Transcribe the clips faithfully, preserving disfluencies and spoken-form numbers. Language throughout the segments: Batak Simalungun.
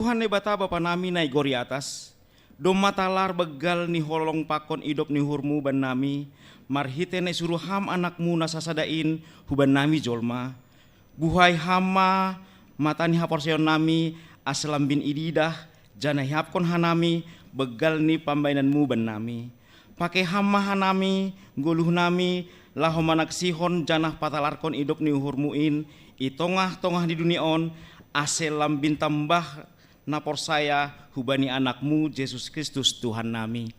Tuhan Naibata Bapa nami na i gor i atas, domma talar banggal ni holong pakon idop ni uhurmu bannami, marhite na isuru ham anakmu na sasada in hubannami jolma, buhai ham ma mata ni haporsayaon nami, ase lambin ididah, janah ihapkon hanami banggal ni pambahenanmu bannami. Pakei ham ma hanami, goluhnami, laho manaksihon janah patalarkon idop ni uhurmu in i tongah-tongah ni dunia on, ase lambin tambah na porsaya hubani anakmu Jesus Kristus Tuhan nami.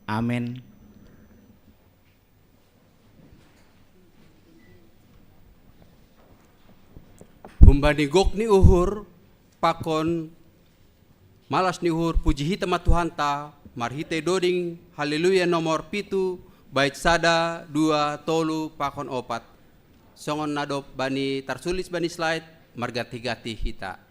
Amen. Humbani gok ni uhur pakon malas ni uhur, puji hita ma Tuhanta marhitei doding Haleluya nomor pitu, bait sada, dua, tolu pakon opat. Songon na dob bani tarsulis bani slide, marganti-ganti hita.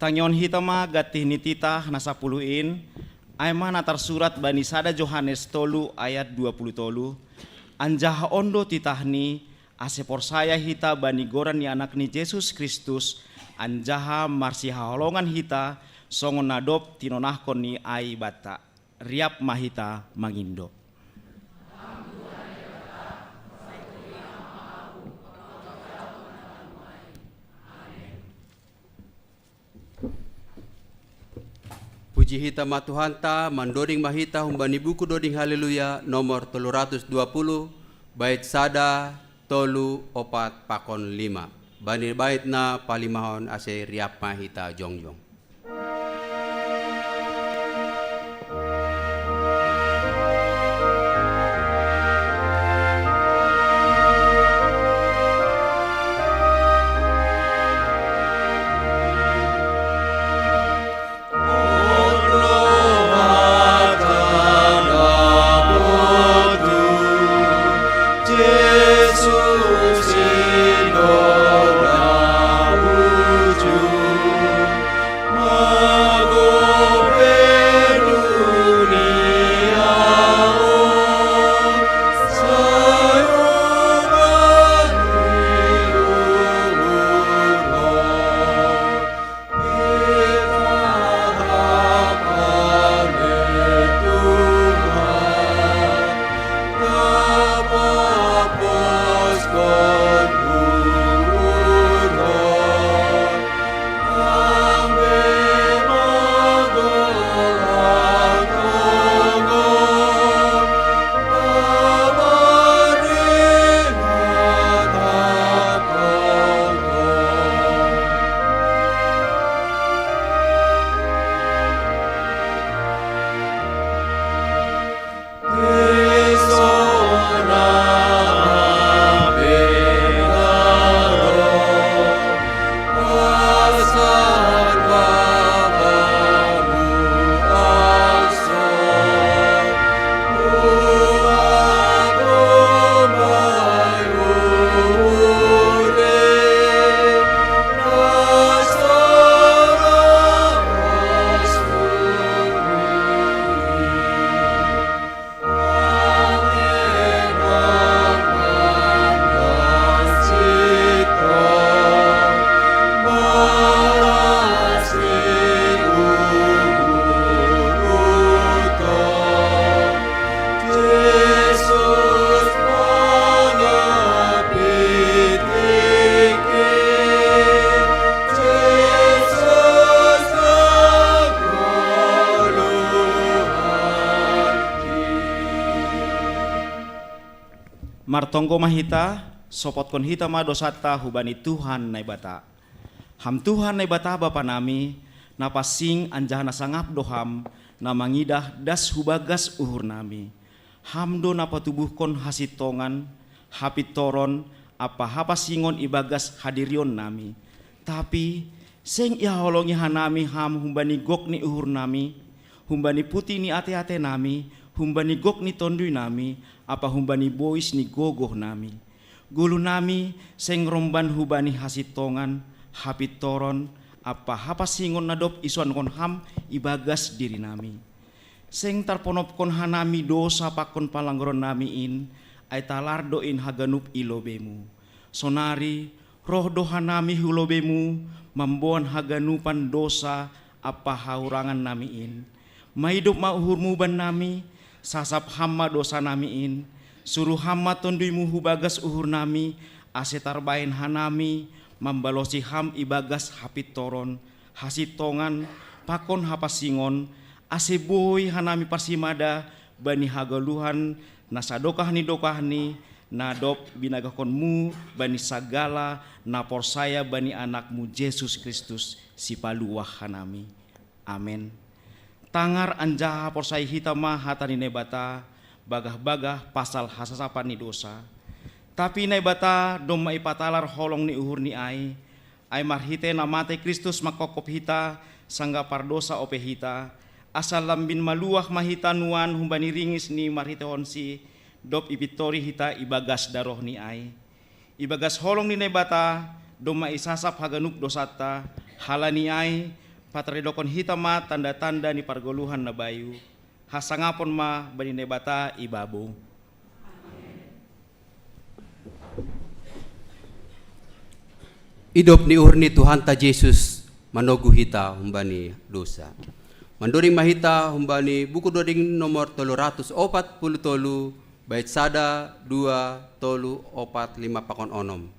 Tangihon hita ma gantih ni titah na sapuluh in, ai ma na tarsurat bani sada Johannes tolu ayat dua puluh tolu, anjaha on do titahni, ase porsaya hita bani goran ni Anakni Jesus Kristus, anjaha marsihaholongan hita songon na dob tinonahkon ni ai banta. Riap ma hita mangindo. Puji hita ma Tuhanta, mandoding ma hita humbani buku doding Haleluya nomor tolu ratus dua puluh, bait sada, tolu, opat, pakon lima. Bani bait na palimahon ase riap ma hita jongjong. Martonggo ma hita, sopotkon hita ma dosanta hubani Tuhan Naibata. Ham Tuhan Naibata Bapa nami, na pansing anjaha na sangap do Ham, na mangidah das hu bagas uhur nami. Ham do na patubuhkon hasintongan, hapintoron, ampa hapansingon ibagas hadirion nami. Tapi seng ihaholongi hanami Ham humbani gok ni uhur nami, humbani puti ni ate-ate nami, humbani gok ni tonduy nami, ampa humbani bois ni gogoh nami. Goluh nami seng romban hubani hasintongan, hapintoron, ampa hapansingon na dob isoankon Ham ibagas diri nami. Seng tarponopkon hanami dosa pakon palanggaron nami in, ai talar do in haganup i lobeiMu. Sonari, roh do hanami hu lobeiMu, mamboan haganupan dosa ampa hahurangan nami in. Maidop ma uhurMu bannami, sasap Ham ma dosa nami in, suruh Ham ma TonduyMu hu bagas uhur nami, ase tarbahen hanami mambalosi Ham ibagas hapintoron, hasintongan, pakon hapansingon, ase boi hanami parsimada bani hagoluhan na sadokah ni dokahni, na dob binagahkonMu bani sagala na porsaya bani AnakMu Jesus Kristus, Sipaluah hanami. Amen. Tangar anjaha porsayai hita ma hata ni Naibata, bagah-bagah pasal hasasapan ni dosa. Tapi Naibata domma ipatalar holong ni uhurNi ai, ai marhitei na matei Kristus manghophop hita, sanggah pardosa ope hita, asa lambin maluah ma hita nuan humbani ringis ni marhiteihonSi, dob ipintori hita ibagas darohNi ai. Ibagas holong ni Naibata, domma isasap haganup dosanta, halani ai, pataridokkon hita ma tanda-tanda ni pargoluhan na bayu, hasangapon ma bani Naibata ibabo. Idop ni uhur ni Tuhanta Jesus manogu hita humbani dosa. Mandoring ma hita humbani buku Doring nomor tolu ratus opat puluh tolu, bait sada, dua, tolu, opat, lima pakon onom.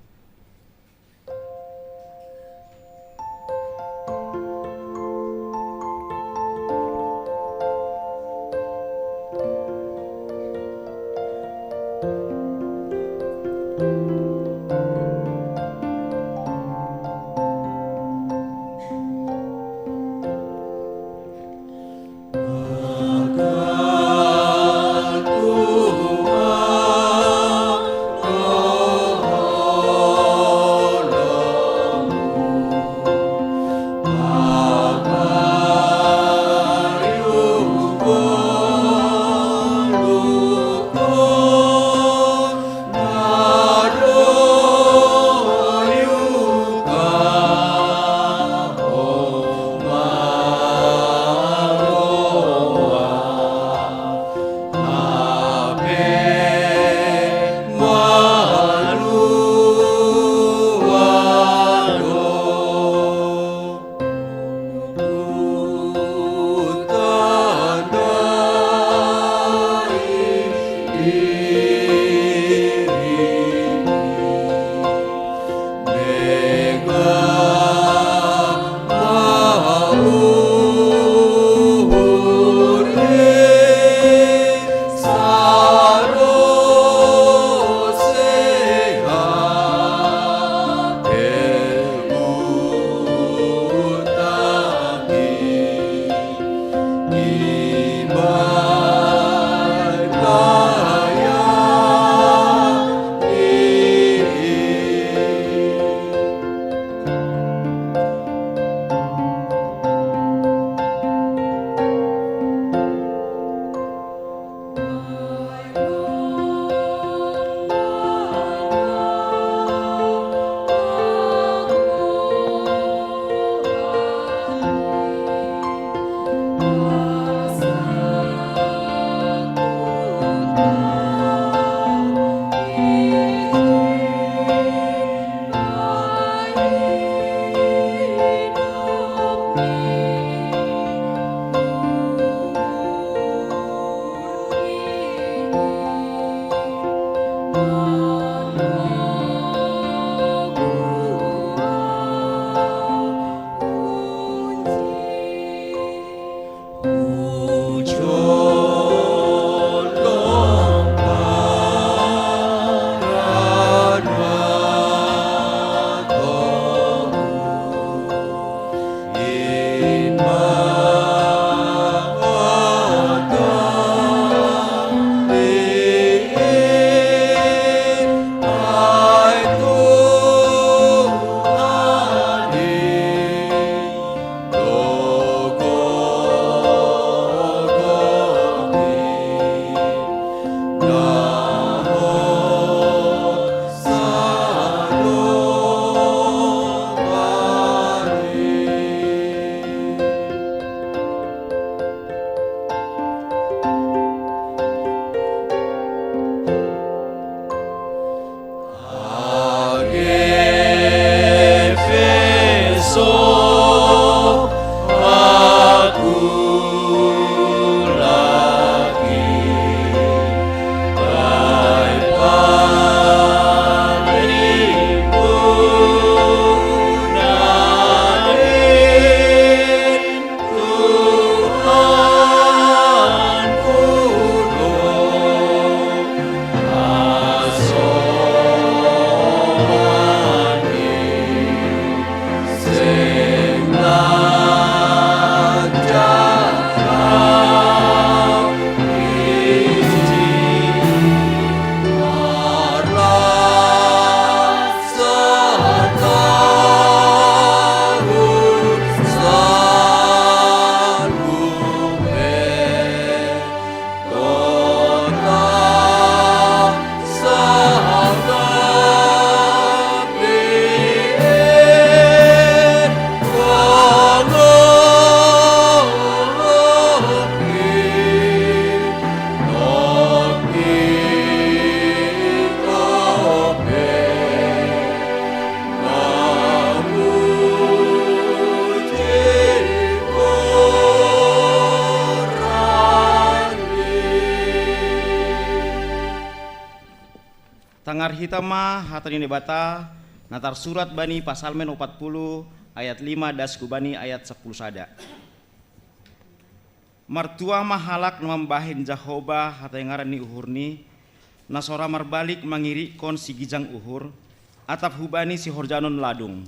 Dengar hita ma hata ni Naibata na tarsurat bani Pasalmen opat puluh ayat lima das hubani ayat sapuluh sada. Martua ma halak na mambahen Jahowa hatengaran ni uhurni, na so ra marbalik mangirikkon sigijang uhur, atap hubani sihorjanon ladung.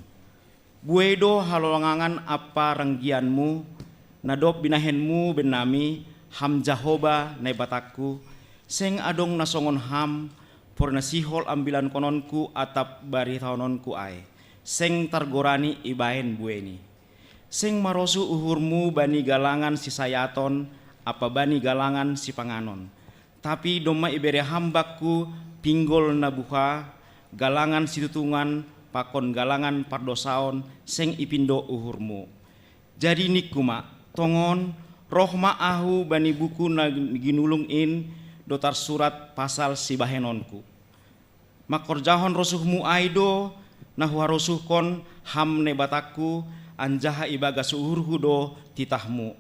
Buei do halongangan ampa ranggianmu, na dob binahenmu bennami, Ham Jahowa Naibatangku, seng adong na songon Ham, porna sihol ambilankononku atap baritahononku ai, seng targorani ibahen bueini. Seng marosuh uhurmu bani galangan sisayaton ampa bani galangan sipanganon. Tapi domma ibere Ham bakku pinggol na buha, galangan situtungan pakon galangan pardosaon, seng ipindo uhurmu. Jadi ningku ma, tongon, roh ma ahu bani buku na ginulung in, do tarsurat pasal sibahenonku. Mangkorjahon rosuhmu ai do na huharosuhkon Ham Naibatangku, anjaha ibagas uhurhu do titahmu.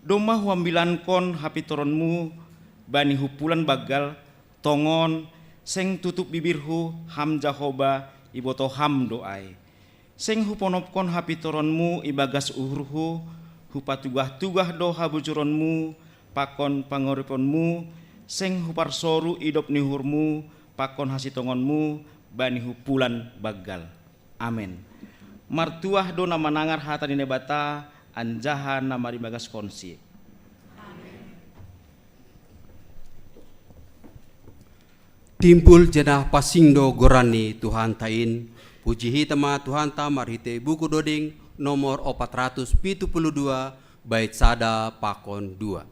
Domma huambilankon hapintoronmu bani humpulan banggal, tongon, seng tutup bibirhu, Ham Jahowa, iboto Ham do ai. Seng huponopkon hapintoronmu ibagas uhurhu, hupatugah-tugah do habujuronmu pakon pangoriponmu, seng huparsoru idop ni uhurmu pakon hasintongonmu bani humpulan banggal. Amen. Martuah do na manangar hata ni Naibata anjaha na marimagaskonsi. Timpul janah pansing do goran ni Tuhanta in. Puji hita ma Tuhanta marhitei buku Doding nomor opat ratus pitu puluh dua, bait sada pakon dua.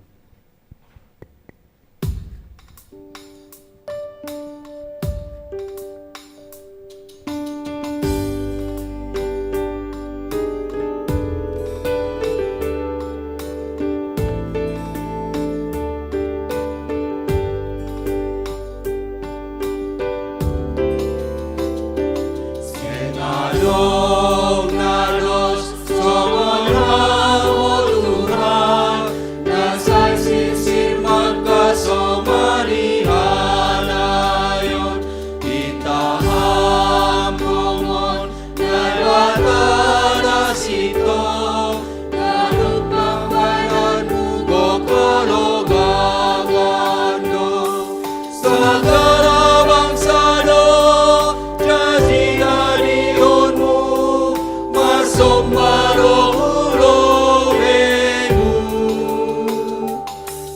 Sagala bangsa do jadi adihonmu, marsomba do hu lobeimu.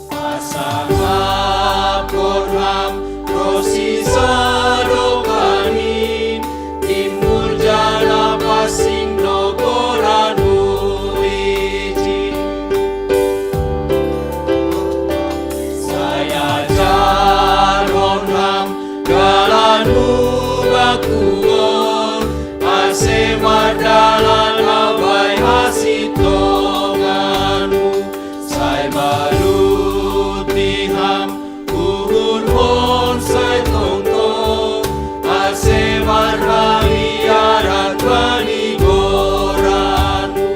Pasangaphon Ham ronsi sadokah in, timbul janah pansing do goranmu ijin. Sai ajarhon Ham dalanmu bakku on, ase mardalan Ham bani hasintonganmu. Sai baluti Ham uhurhon sai tongtong, ase marhaliaran bani goranmu.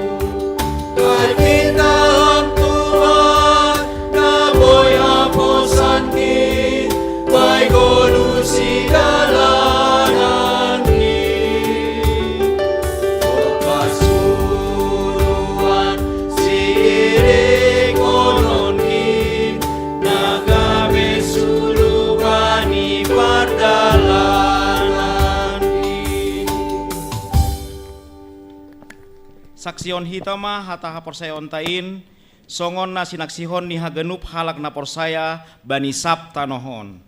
Ai pinta Ham Tuhan, na boi haposankin, bai goluh sidalanankin. Dob hasuruan siirikononkin, na gabe sulu bani pardalanankin. Saksihon hita ma hata haporsayaonta in, songon na sinaksihon ni haganup halak na porsaya bani sab tanoh on.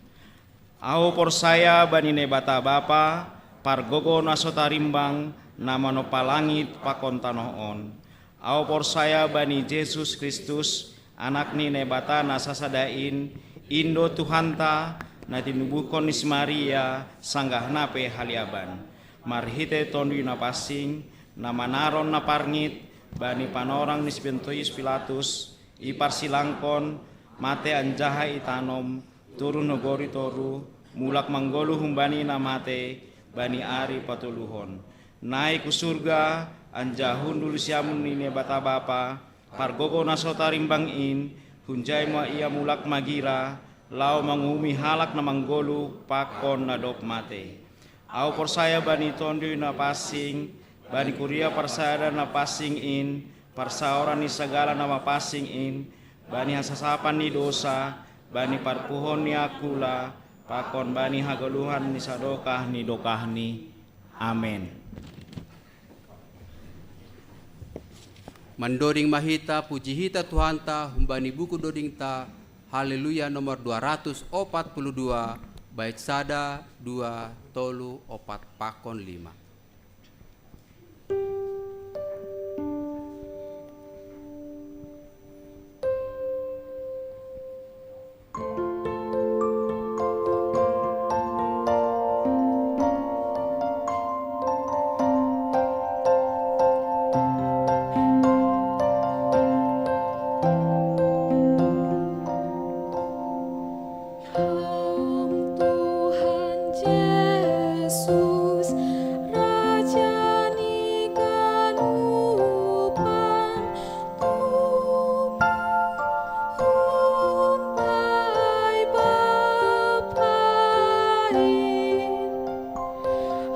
Ahu porsaya bani Naibata Bapa, pargogoh na so tarimbang, na manompa langit pakon tanoh on. Ahu porsaya bani Jesus Kristus, Anak ni Naibata na sasada in, in do Tuhanta, na tinubuhkon ni si Maria, sanggah na pe haliaban. Marhitei Tonduy Napansing, na manaron na parngit bani panorang ni si Pontius Pilatus, iparsilangkon, matei anjaha itanom, turun nagori toruh, mulak manggoluh humbani na matei bani ari patoluhon. Naik hu surga, anjaha hundul siamun ni Naibata Bapa, pargogoh na so tarimbang in, hunjai ma Ia mulak magira, lao manguhumi halak na manggoluh pakon na dob mate. Ahu porsaya bani Tonduy Napansing, bani kuria parsada na pansing in, parsaoran ni sagala na mapansing in, bani hasasapan ni dosa, bani parpuhoon ni angkula, pakon bani hagoluhan ni sadokah ni dokahni. Amen. Mandoding ma hita puji hita Tuhanta humbani buku dodingta, Haleluya, nomor dua ratus opat puluh dua, bait sada, dua, tolu, opat, pakon lima. Ham Tuhan Jesus, Raja ni ganupan, tumahum taibabain.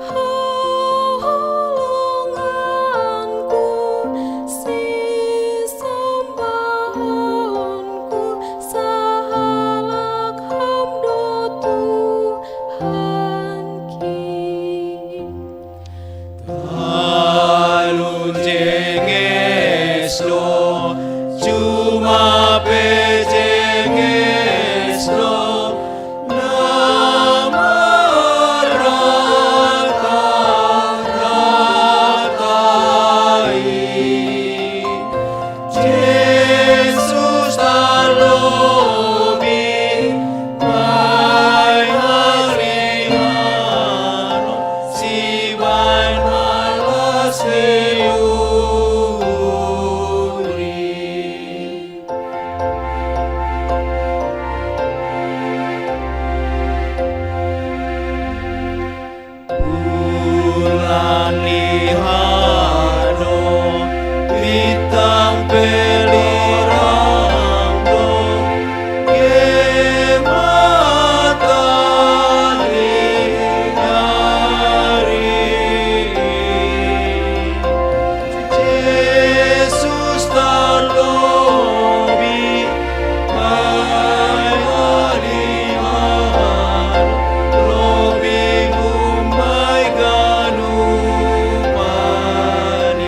Haholonganku, sisambahanku, sahalak Ham do Tuhanki. Talun jenges do, cuma pe jenges do, na marrata-rata i. Jesus tarlobi bahen halimanon, sibahen malas ni duri. Bulan liha do, bintang pe lorang do, ge matahari. Jesus tarlobi bahen halimanon, lobi humbai ganupan i.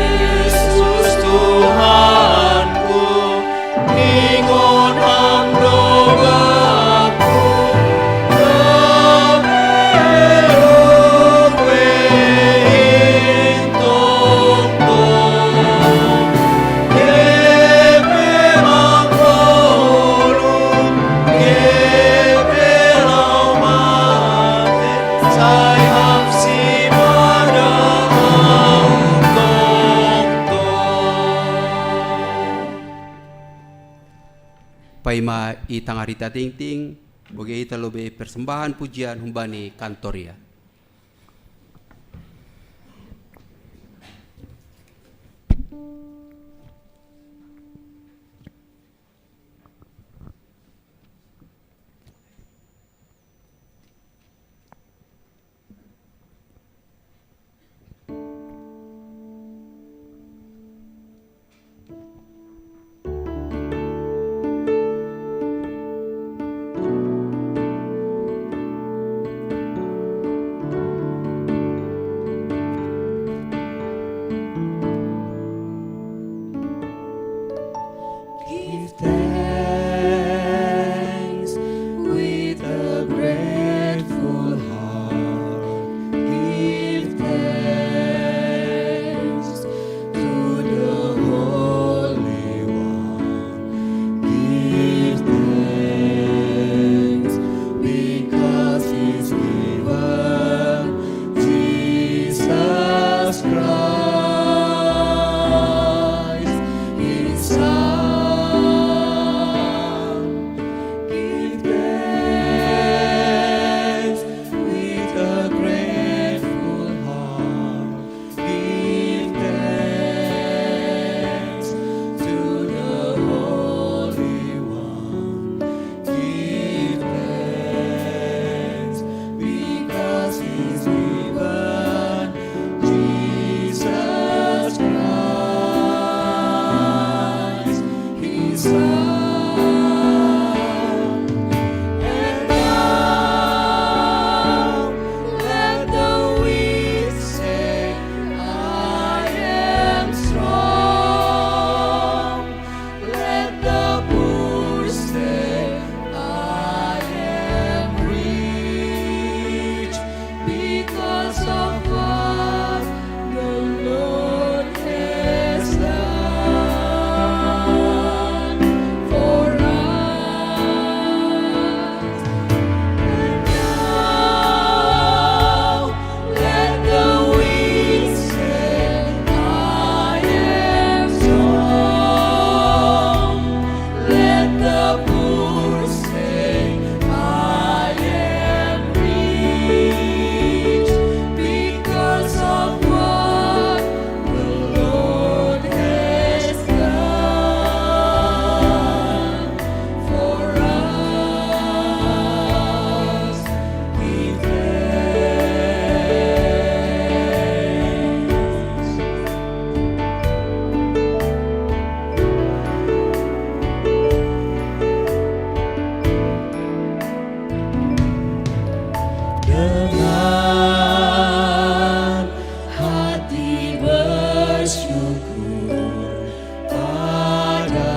Jesus Tuhanku, ingot Ham do bangku, gabe lupe in tongtong. Gabe manggoluh, gabe lau mate, sai Ham simada Ham tongtong. Paima i tangar hita tingting, bogei hita lobei persembahan pujian humbani kantor ia. The poor say, "I am rich because of what the Lord has done for us." Give thanks. Dengan hati bersyukur pada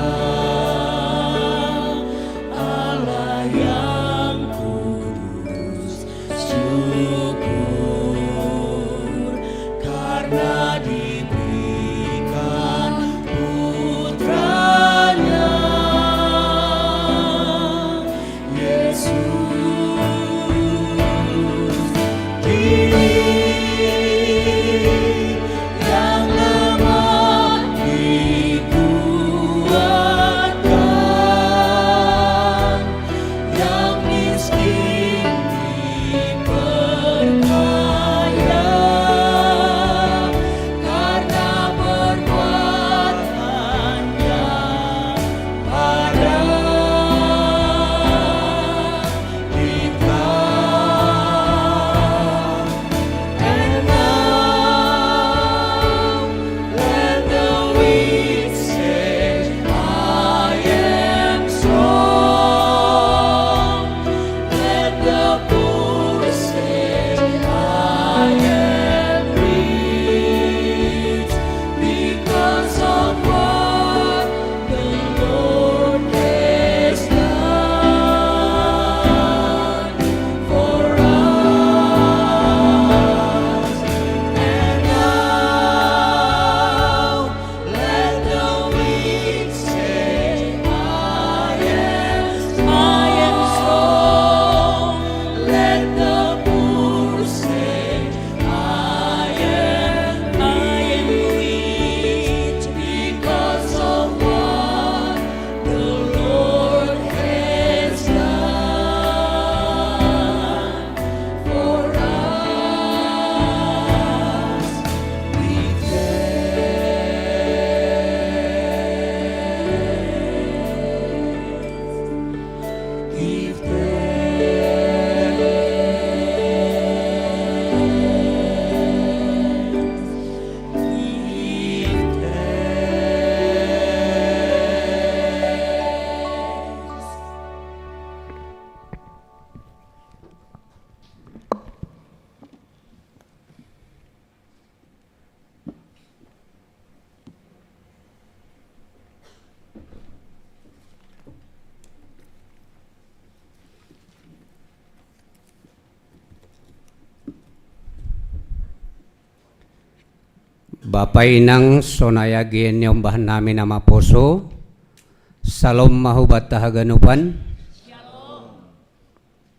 Allah yang kudus, syukur karena diberikan putranya Yesus. Diri yang lemah dikuatkan, yang miskin diperkaya karena perbuatannya pada kita. And now let the weak say, "I am strong." Let the poor say, "I am rich because of what the Lord has done for us." And now let the weak say, "I am strong." Let the poor say, "I am, I am rich because of what the Lord has done for us." We thank, give thanks. Give thanks. Bapa inang sonaya geni ombah nami na maposo, salom ma hubata haganupan.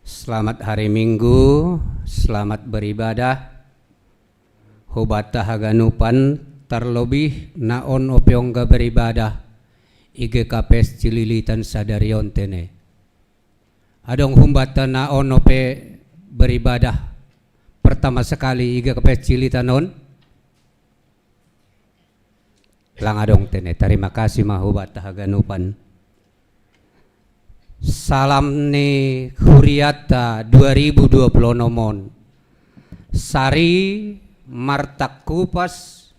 Selamat hari Minggu, selamat beribadah. Hubata haganupan, tarlobih na on ope ongga beribadah i G K P S Cililitan sadari on tene. Adong humbata na on ope beribadah pertama sekali i G K P S Cililitan on? Lang adong tene, tarima kasih ma hubata haganupan. Salam ni huriata dua ribu dua puluh onom on. Sari martangkupas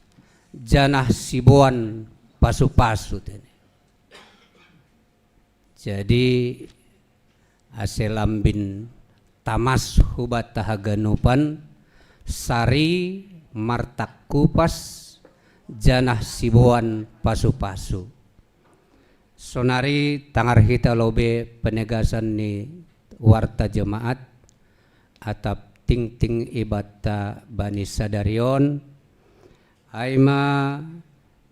janah siboan pasu-pasu tene. Jadi ase lambin tamas hubata haganupan, sari martangkupas janah siboan pasu-pasu. Sonari tangar hita lobei penegasan ni warta jemaat atap tingting ibanta bani sadari on, ai ma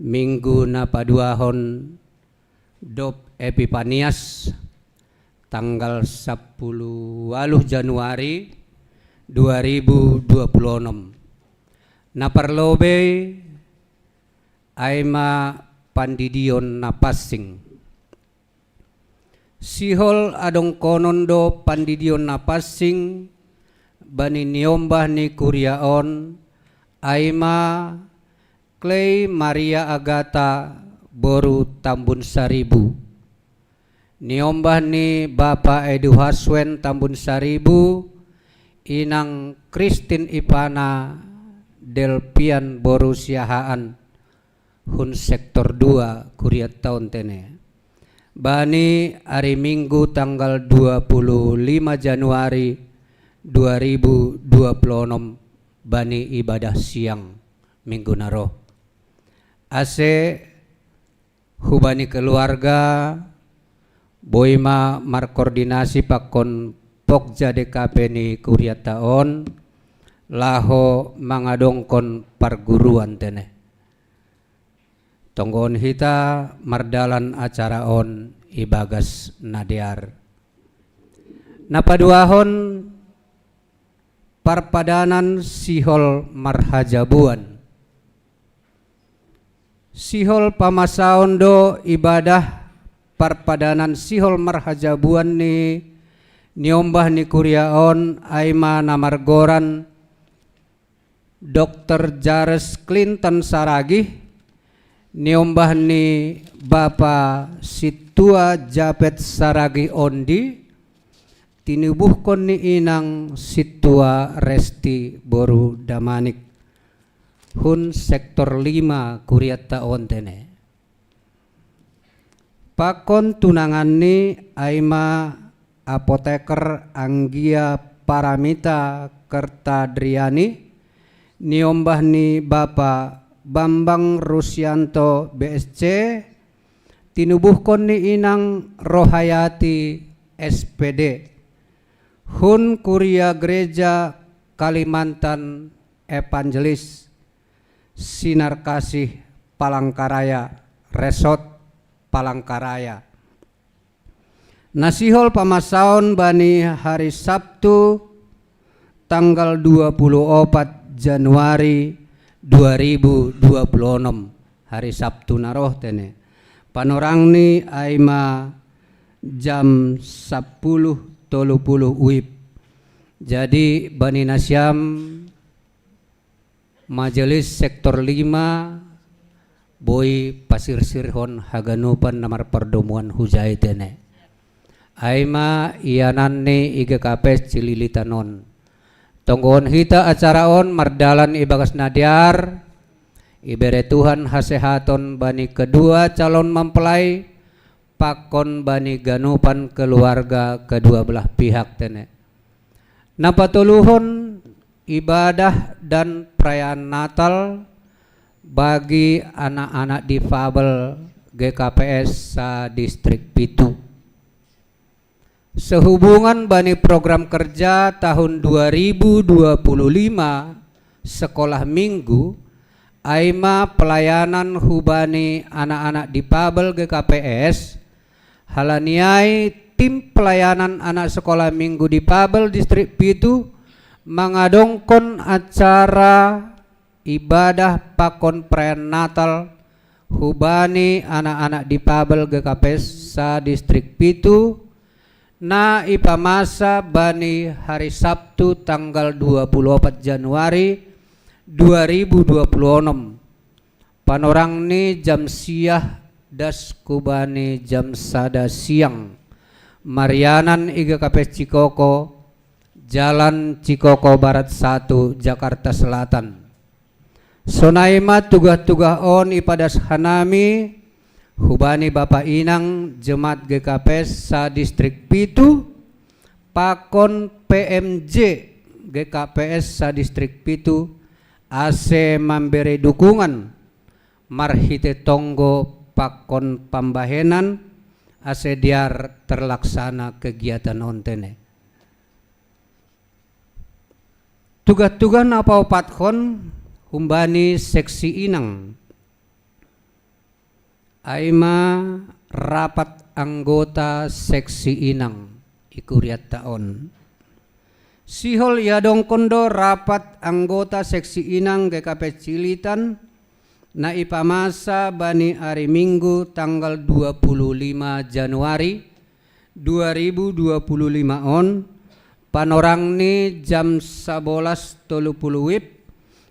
Minggu na paduahon dob Epipanias, tanggal sampulu ualuh Januari dua ribu dua puluh onom. Na parlobei ai ma pandidion na pansing. Sihol adongkonon do pandidion na pansing bani niombah ni kuria on, ai ma Clay Maria Agata boru Tambun Saribu. Niombah ni Bapa Edu Haswen Tambun Saribu, inang Kristin Ipana Delpian boru Siahaan, hun sektor dua, kuria taon tene. Bani ari Minggu tanggal dua puluh lima Januari dua ribu dua puluh enam, bani ibadah siang Minggu na ro. Ase hubani keluarga, boi ma markoordinasi pakon pokja D K P ni kuriata on, laho mangadongkon parguruan tene. Tonggoon hita mardalan acara on ibagas na dear. Na paduahon, parpadanan sihol marhajabuan. Sihol pamasaon do ibadah parpadanan sihol marhajabuan ni niombah ni kuria on, ai ma na margoran Doktor Jares Clinton Saragih, niombah ni Bapa Situa Japet Saragih Ondi, tinubuhkon ni inang Situa Resti boru Damanik, hun sektor lima, kuriata on tene. Pakon tunanganni, ai ma apoteker Anggia Paramita Kertadriani, niombah ni Bapa Bambang Rusianto B S C, tinubuhkon ni inang Rohayati S P D, hun kuria gereja Kalimantan Evangelis Sinar Kasih Palangkaraya, Resort Palangkaraya. Na sihol pamasaon bani hari Sabtu tanggal dua puluh opat Januari dua ribu dua puluh enam, hari Sabtu na roh tene. Panorangni ai ma jam sapuluh tolu puluh uip. Jadi bani nasiam majelis sektor lima, boi pasirsirhon haganupan na marpardomuan hujai tene. Ai ma iananni i G K P S Cililitan on. Tonggoon hita acara on mardalan ibagas na dear, ibere Tuhan hasehaton bani kedua calon mempelai, pakon bani ganupan keluarga kedua belah pihak tene. Na patoluhon, ibadah dan perayaan Natal bagi anak-anak difabel G K P S sa-Distrik pitu. Sehubungan bani program kerja tahun dua ribu dua puluh lima sekolah minggu, ai ma pelayanan hubani anak-anak difabel G K P S, halani ai tim pelayanan anak sekolah minggu difabel Distrik pitu mangadongkon acara ibadah pakon perayaan Natal hubani anak-anak difabel G K P S sa-Distrik pitu, na ipamasa bani hari Sabtu tanggal dua puluh opat Januari dua ribu dua puluh onom. Panorangni jam sia das hubani jam sada siang. Marianan i G K P S Cikoko, Jalan Cikoko Barat satu, Jakarta Selatan. Sonai ma tugah-tugah on ipadas hanami hubani bapa inang jemaat G K P S sa-Distrik pitu, pakon P M J G K P S sa-Distrik pitu, ase mambere dukungan marhite tonggo pakon pambahenan, ase dear terlaksana kegiatan on tene. Tugah-tugah na paopathon humbani seksi inang, ai ma rapat anggota seksi inang i kuriatta on. Sihol iadongkon do rapat anggota seksi inang G K P S Cililitan, na ipamasa bani ari Minggu tanggal dua puluh lima Januari dua ribu dua puluh lima on, panorangni jam sabolas tolu puluh wib,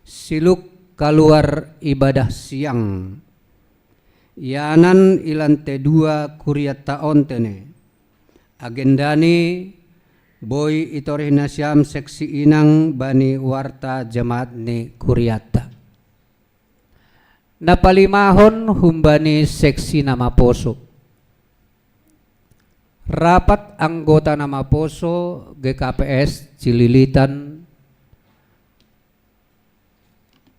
siluk kaluar ibadah siang. Ianan i lante dua kuriatta on tene. Agendani boi itorih nasiam seksi inang bani warta jemaat ni kuriatta. Napalimahon humbani seksi na maposo. Rapat anggota na maposo G K P S Cililitan.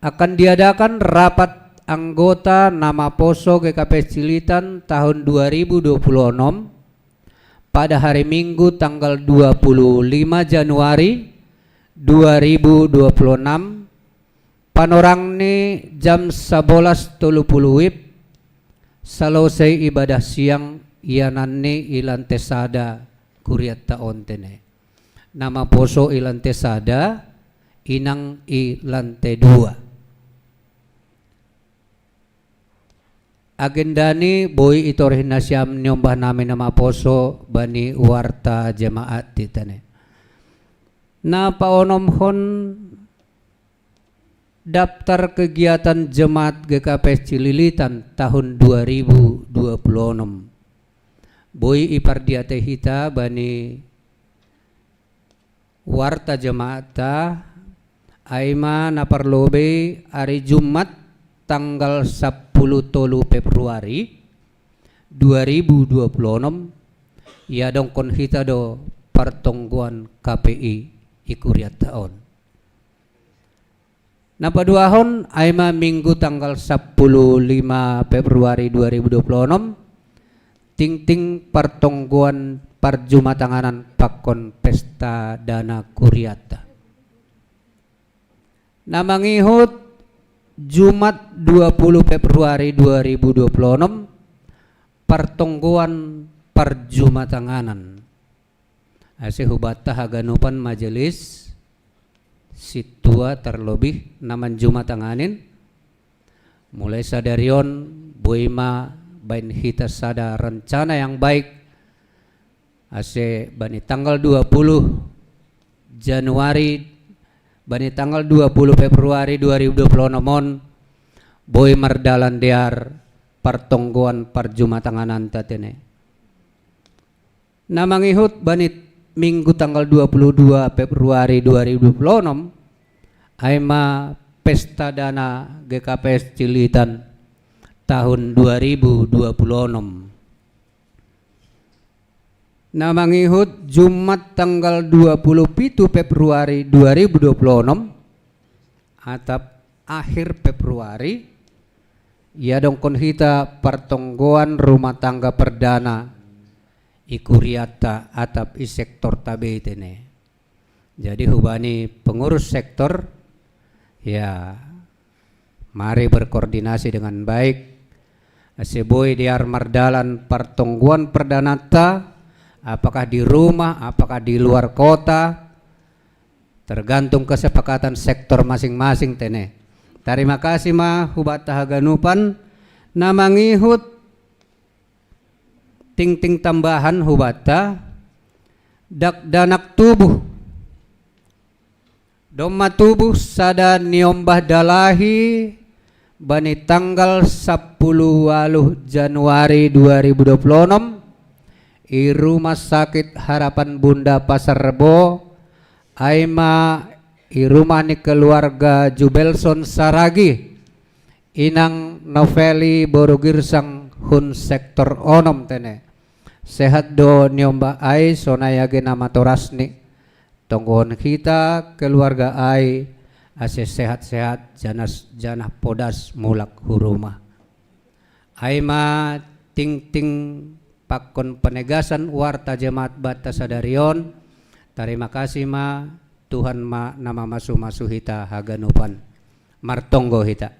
Akan diadakan rapat anggota na maposo G K P S Cililitan tahun dua ribu dua puluh enam pada hari Minggu tanggal dua puluh lima Januari dua ribu dua puluh enam, panorangni jam sabolas tolu puluh wib, salosai ibadah siang, iananni i lante sada kuriatta on tene. Na maposo i lante sada, inang i lante dua. Agendani boi itorih nasiam niombah nami na maposo bani warta jemaat titene. Na paonomhon daftar kegiatan jemaat G K P S Cililitan tahun dua ribu dua puluh enam. Boi ipardiate hita bani warta jemaatta, ai ma na parlobei ari Jumat tanggal sampulu tolu Februari dua ribu dua puluh enam, iadongkon hita do partonggoan K P I i kuriatta on. Na paduahon, ai ma Minggu tanggal sampulu lima Februari dua ribu dua puluh enam, tingting partonggoan parjumatanganan pakon pesta dana kuriatta. Na mangihut, Jumat dua puluh Februari dua ribu dua puluh enam, partonggoan parjumatanganan. Ase hubanta haganupan majelis sintua, terlebih na manjumatanganin, mulai sadari on boi ma baen hita sada rencana yang baik, ase bani tanggal dua puluh Januari, bani tanggal dua puluh Februari dua ribu dua puluh enam on, boi mardalan dear partonggoan parjumatangananta tene. Na mangihut bani Minggu tanggal dua puluh dua Februari dua ribu dua puluh enam, ai ma pesta dana G K P S Cililitan tahun dua ribu dua puluh enam. Na mangihut Jumat tanggal dua puluh pitu Februari dua ribu dua puluh enam, atap akhir Februari, iadongkon hita partonggoan rumah tangga perdana i kuriatta atap i sektorta be tene. Jadi hubani pengurus sektor, ya, mari berkoordinasi dengan baik, ase boi dear mardalan partonggoan perdananta, apakah di rumah, apakah di luar kota, tergantung kesepakatan sektor masing-masing tene. Tarima kasih ma hubanta haganupan, na mangihut tingting tambahan hubanta, dakdanak tubuh. Domma tubuh sada niombah dalahi bani tanggal sampulu ualuh Januari dua ribu dua puluh enam, i Rumah Sakit Harapan Bunda Pasar Rebo, ai ma i rumah ni keluarga Jubelson Saragi, inang Noveli boru Girsang hun sektor onom tene. Sehat do niombah ai, sonai age na matorasni. Tonggohon hita keluarga ai, ase sehat-sehat, janas, janah podas mulak hu rumah. Ai ma tingting pakon penegasan warta jemaat banta sadari on. Tarima kasih ma, Tuhan ma na mamasu-masu hita haganupan. Martonggo hita.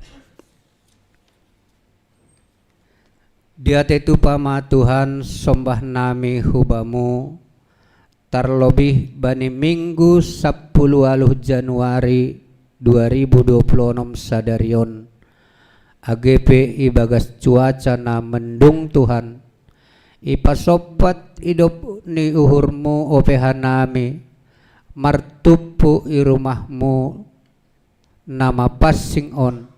Diate tupa ma Tuhan, sombah nami hu Bamu, tarlobih bani Minggu sampulu ualuh Januari dua ribu dua puluh onom sadari on, age pe ibagas cuaca na mendung Tuhan, Ipasompat idop ni uhurmu ope hanami, martumpu i rumahmu na mapansing on,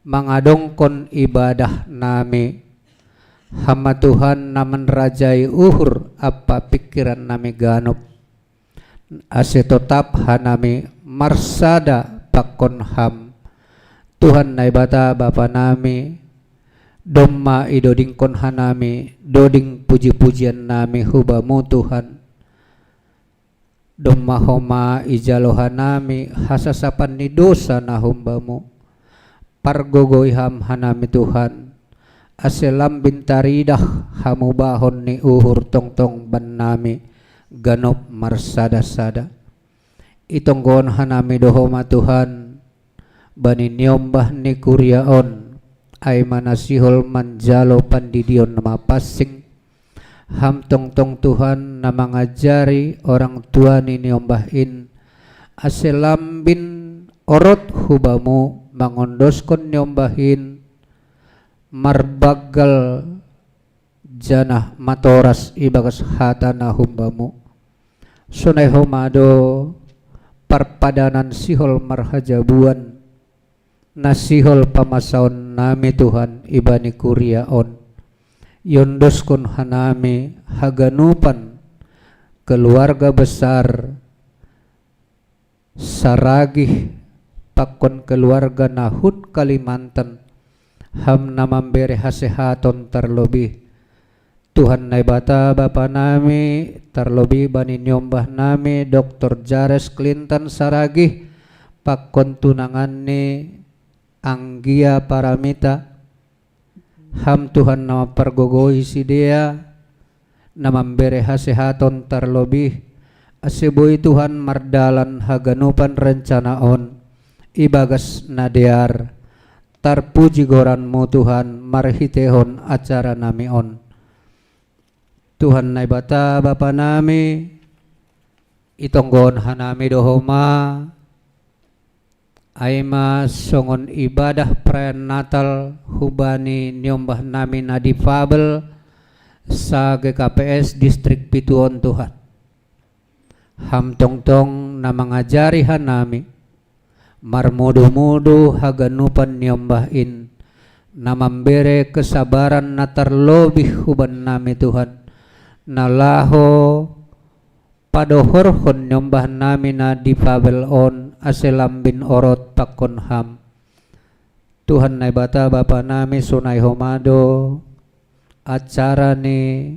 mangadongkon ibadah nami. Ham ma Tuhan na manrajai uhur ampa pingkiran nami ganup. Ase totap hanami marsada pakon Ham. Tuhan Naibata Bapa nami, domma idodingkon hanami doding puji-pujian nami hu Bamu Tuhan. Domma homa ijalo hanami hasasapan ni dosa na humbamu. Pargogoi Ham hanami Tuhan, ase lambin taridah hamubahon ni uhur tongtong bannami ganup marsada-sada. Itonggohon hanami do homa Tuhan, bani niombah ni kuria on, ai ma na sihol manjalo pandidion na mapansing. Ham tongtong Tuhan na mangajari orang tua ni niombah in, ase lambin orot hu Bamu mangondoskon niombah in marbanggal janah matoras ibagas hata na humbamu. Sonai homa do parpadanan sihol marhajabuan, na sihol pamasaon nami Tuhan ibani kuria on. Iondoskon hanami haganupan keluarga besar Saragih pakon keluarga na hun Kalimantan, Ham na mambere hasehaton tarlobih. Tuhan Naibata Bapa nami, tarlobih bani niombah nami Doktor Jares Clinton Saragih, pakon tunanganni Anggia Paramita, Ham Tuhan na mampargogoi sidea, na mambere hasehaton tarlobih, ase boi Tuhan mardalan haganupan rencana on ibagas na dear. Tarpuji goran-Mu Tuhan marhitehon acara nami on. Tuhan Naibata Bapa nami, itonggohon hanami do homa, ai ma songon ibadah perayaan Natal hubani niombah nami na difabel sa G K P S distrik pitu on Tuhan. Ham tongtong na mangajari hanami marmudu-mudu haganupan niombah in, na mambere kesabaran na tarlobih hubannami Tuhan, na laho padohorhon niombah nami na difabel on ase lambin orot pakon Ham. Tuhan Naibata Bapa nami, sonai homa do acara ni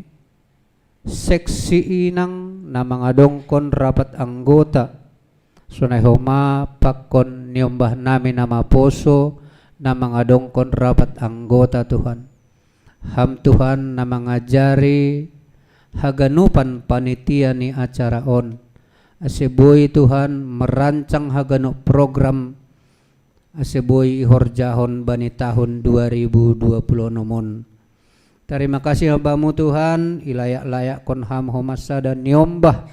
seksi inang na mangadongkon rapat anggota, sonai homa pakon niombah nami na maposo na mangadongkon rapat anggota Tuhan. Ham Tuhan na mangajari haganupan panitia ni acara on, ase boi Tuhan merancang haganup program, ase boi ihorjahon bani tahun dua ribu dua puluh enam on. Tarima kasih Bamu Tuhan, ilayak-layakkon Ham homa sada niombah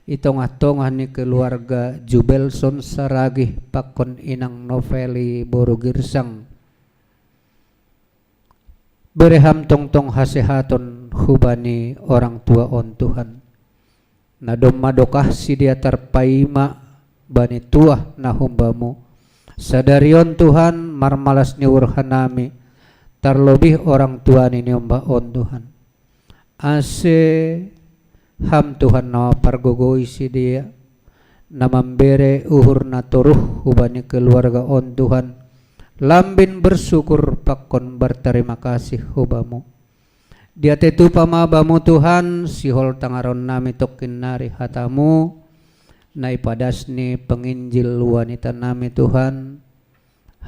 i tongah-tongah ni keluarga Jubelson Saragih pakon inang Noveli boru Girsang. Bere Ham tongtong hasehaton hubani orang tua on Tuhan, na domma dokah sidea tarpaima bani tuah na hum-Bamu. Sadari on Tuhan, marmalas ni uhur hanami, tarlobih orang tua ni niombah on Tuhan. Ase Ham Tuhan na mampargogoi sidea, na mambere uhur na toruh hubani keluarga on Tuhan, lambin bersyukur pakon berterima kasih hu-Bamu. Diatei tupa ma Bamu Tuhan, sihol tangaronnami tongkin nari hata-Mu, na ipadas ni penginjil wanita nami Tuhan,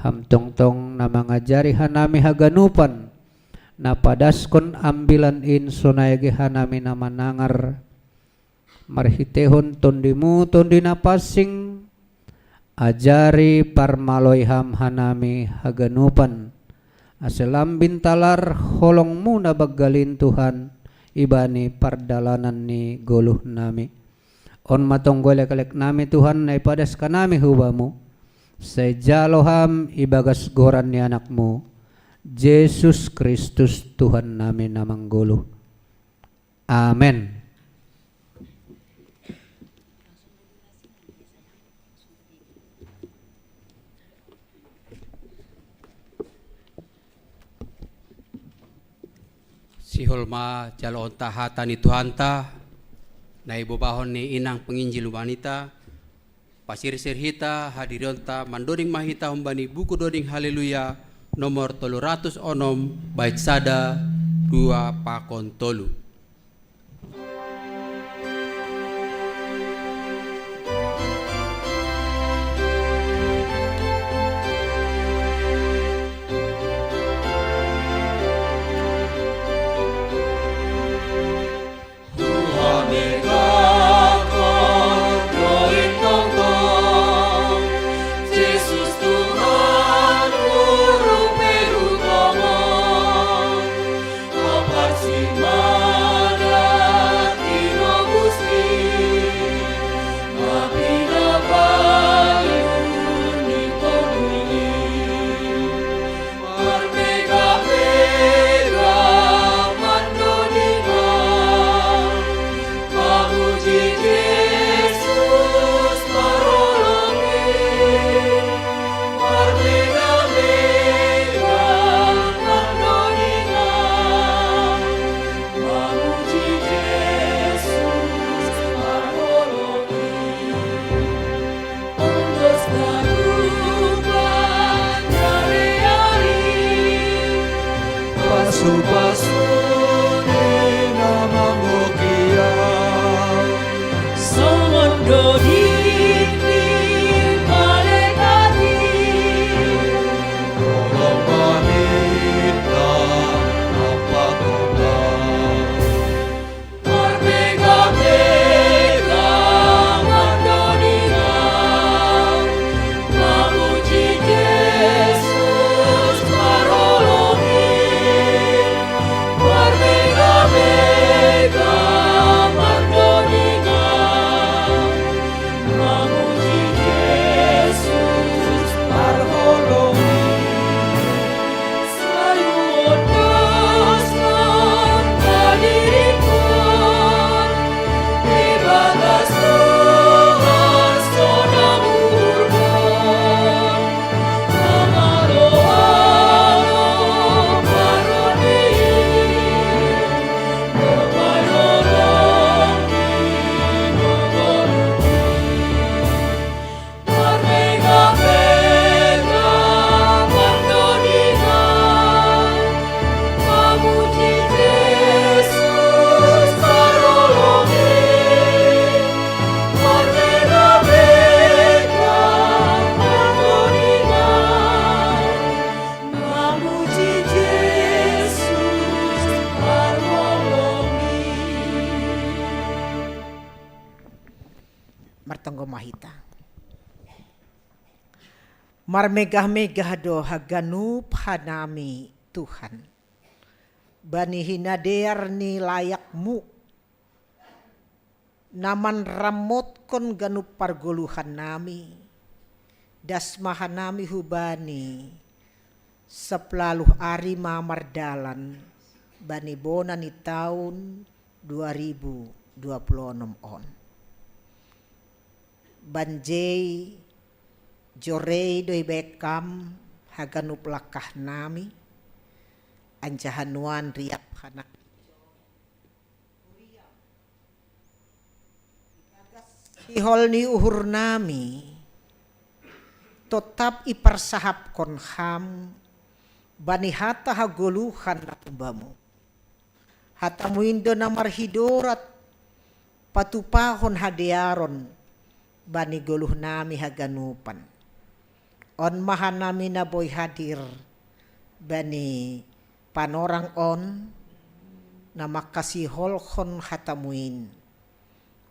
Ham tongtong na mangajari hanami haganupan, na padaskon ambilan in sonai age hanami na manangar, marhiteihon Tondi-Mu, Tondi na pansing, ajari parmaloi Ham hanami haganupan, ase lambin talar holong-Mu na banggal in Tuhan, ibani pardalanan ni goluh nami. On ma tonggo elekelek nami Tuhan na ipadas hanami hu-Bamu, sai jalo Ham ibagas goran ni Anak-Mu, Jesus Kristus Tuhan nami na manggoluh. Amen. Sihol ma jaloonta hata ni Tuhanta, na ibobahon ni inang penginjil humanita, pasirsir hita hadirionta mandoding ma hita humbani buku doding Haleluya nomor tolu ratus onom, bait sada, dua pakon tolu. Martonggo ma hita. Marmegah-megah do haganup hanami, Tuhan, bani hinadear ni layakMu, na manramotkon ganup pargoluhannami. Das ma hanami hubani saplaluh ari ma mardalan bani bona ni taon dua ribu dua puluh onom on. Banjei jorei do ibaen Kam haganup langkahnami, anjaha nuan riap hanami. Sihol ni uhurnami totap iparsahapkon Ham bani hata hagoluhan na humbaMu. HataMu in do na marhidorat patupahon hadearon bani goluhnami haganupan. On ma hanami na boi hadir bani panorang on, na mangkasiholhon hataMu in.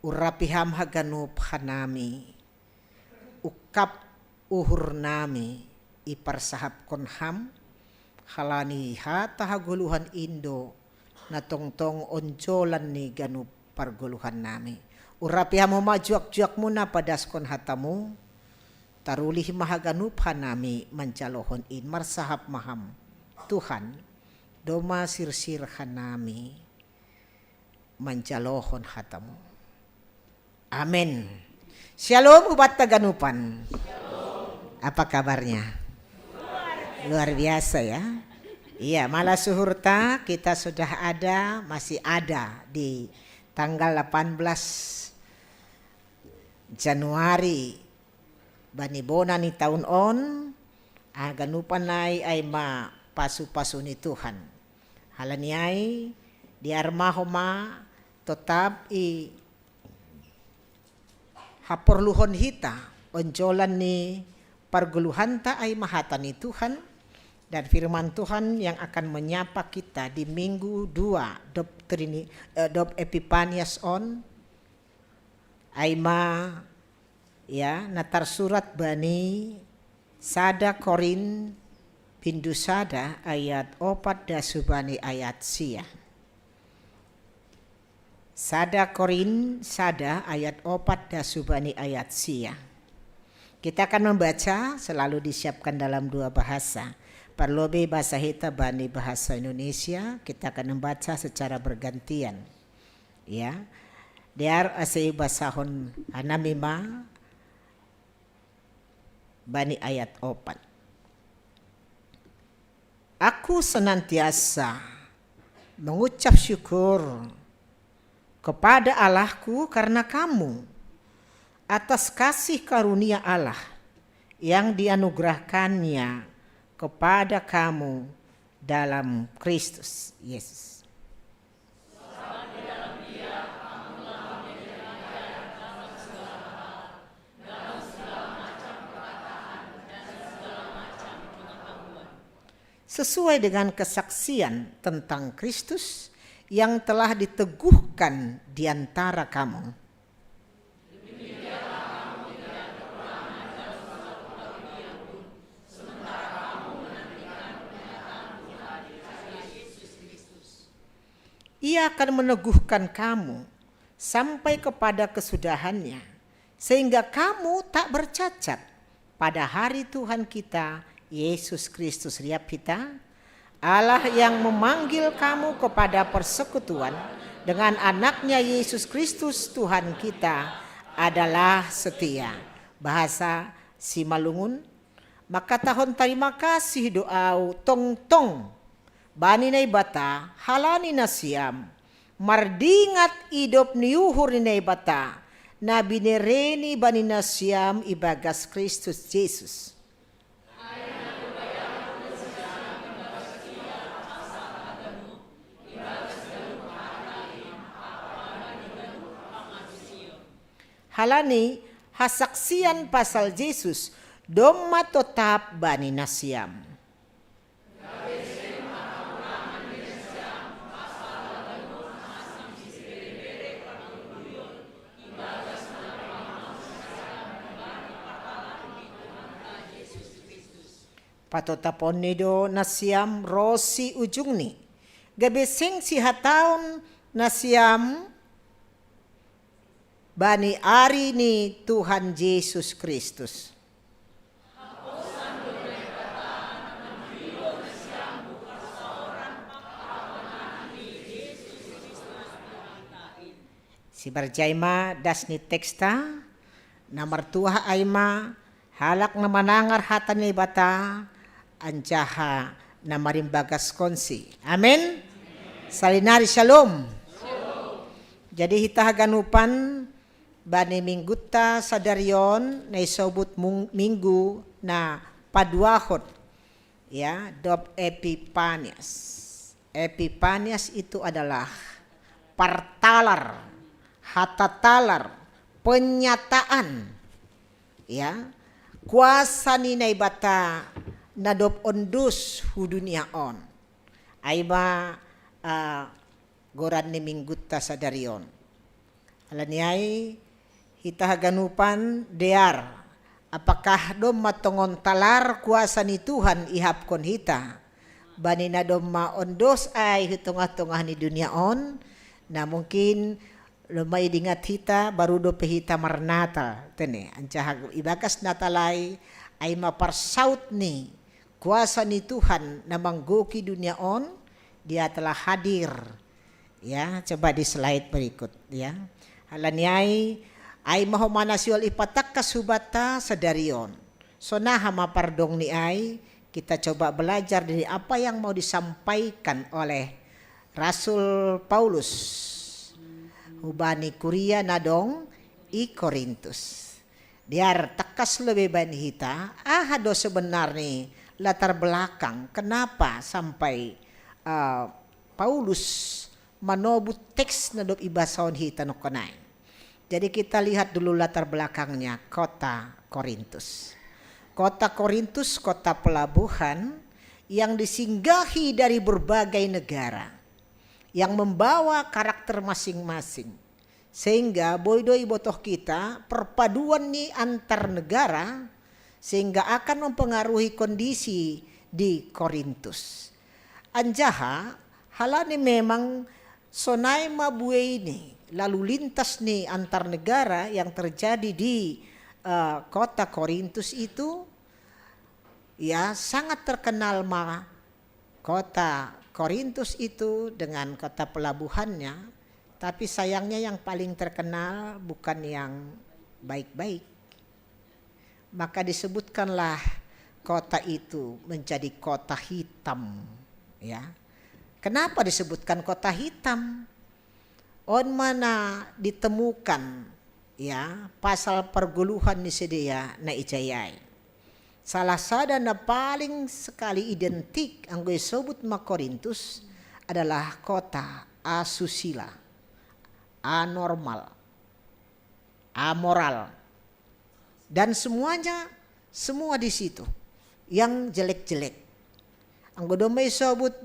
Urapi Ham haganup hanami. Ungkap uhurnami iparsahapkon Ham, halani hata hagoluhan in do na tongtong onjolan ni ganup pargoluhannami. Urapi Ham ma juak-juakMu na padaskon hataMu, tarulih ma haganup hanami manjalohon in. Marsahap ma Ham, Tuhan, domma sirsir hanami. manjalohon hatamu. Amin. Shalom ubat taganupan. Apa kabarnya? Luar biasa ya. Iya, malah suhurta kita sudah ada, masih ada di tanggal delapan belas Januari bani bona ni taun on, aganupan ai ai ma pasu-pasu ni Tuhan. Halani ai, diarmaho ma totap i haporluhon hita, onjolan ni pargoluhanta ai ma hata ni Tuhan, dan firman Tuhan yang akan menyapa kita di minggu dua dop, Trini, eh, dop Epipanias on, ai ma ya na tarsurat bani sada Korin bindu sada ayat opat dasubani ayat sia. Sada Korin sada ayat opat dasubani ayat sia. Kita akan membaca, selalu disiapkan dalam dua bahasa. Parlobe bahasa hita bani bahasa Indonesia, kita akan membaca secara bergantian. Ya. Dear ase basahon hanami ma bani ayat opat. Aku senantiasa mengucap syukur kepada Allahku karena kamu, atas kasih karunia Allah yang dianugerahkannya kepada kamu dalam Kristus Yesus. Sesuai dengan kesaksian tentang Kristus yang telah diteguhkan di antara kamu. Ia akan meneguhkan kamu sampai kepada kesudahannya, sehingga kamu tak bercacat pada hari Tuhan kita, Yesus Kristus. Riap hita. Allah yang memanggil kamu kepada persekutuan dengan anaknya Yesus Kristus Tuhan kita adalah setia. Bahasa Simalungun, maka tahon tarima kasih do au tongtong bani Naibata halani nasiam mardingat idop ni uhur ni Naibata na binereni bani nasiam ibagas Kristus Jesus. Halani hasaksian pasal Jesus domma totap bani nasiam. Patotaponni do nasiam ro si ujungni, gabe seng sihataon nasiam bani ari ni Tuhan Jesus Kristus. Sibarjai ma das ni teksta, na martuah ai ma halak na manangar hata ni Naibata anjaha na marimbagaskonsi. Amin. Salinari shalom. Jadi hita haganupan bani minggunta sadari on na isobut mung-, minggu na paduahon, ya, dop Epipanias. Epipanias itu adalah partalar, hata talar, penyataan, ya, kuasa ni Naibata na dop ondos hu dunia on. Ai ma, ah, goran ni minggunta sadari on. Halani ai hita haganupan dear, apakah domma tongon talar kuasa ni Tuhan ihapkon hita bani na domma ondos ai hu tongah-tongah ni dunia on? Na mungkin domma idingat hita baru dope hita marnatal, tene, anjaha ibagas Natal ai, ai ma parsaut ni kuasa ni Tuhan na manggoki dunia on, Dia telah hadir Ya, coba di slide berikut ya. Hal ni ai, ai ma homana sihol ipatakkas hubanta sadari on. Sonaha ma pardongan ni ai, kita coba belajar dari apa yang mau disampaikan oleh Rasul Paulus hubani kuria na dong i Korintus. Biar takkas lobei baen hita, aha do sebenarnya latar belakang kenapa sampai uh, Paulus manobut teks na dob ibasahon hita nongkonai. Jadi kita lihat dulu latar belakangnya kota Korintus. Kota Korintus, kota pelabuhan yang disinggahi dari berbagai negara, yang membawa karakter masing-masing. Sehingga boi do ibotoh kita perpaduan ni antar negara, sehingga akan mempengaruhi kondisi di Korintus. Anjaha, halani memang sonai ma buei ni lalu lintas ni antar negara yang terjadi di uh, kota Korintus itu, ya, sangat terkenal ma kota Korintus itu dengan kota pelabuhannya, tapi sayangnya yang paling terkenal bukan yang baik-baik. Maka disebutkanlah kota itu menjadi kota hitam, ya. Kenapa disebutkan kota hitam? On ma na ditemukan, ya, pasal pergoluhan ni sidea na ijai ai. Salah sada na paling sekali identik anggo isobut ma Korintus adalah kota asusila, anormal, amoral, dan semuanya, semua di situ yang jelek-jelek. Anggo domma isobut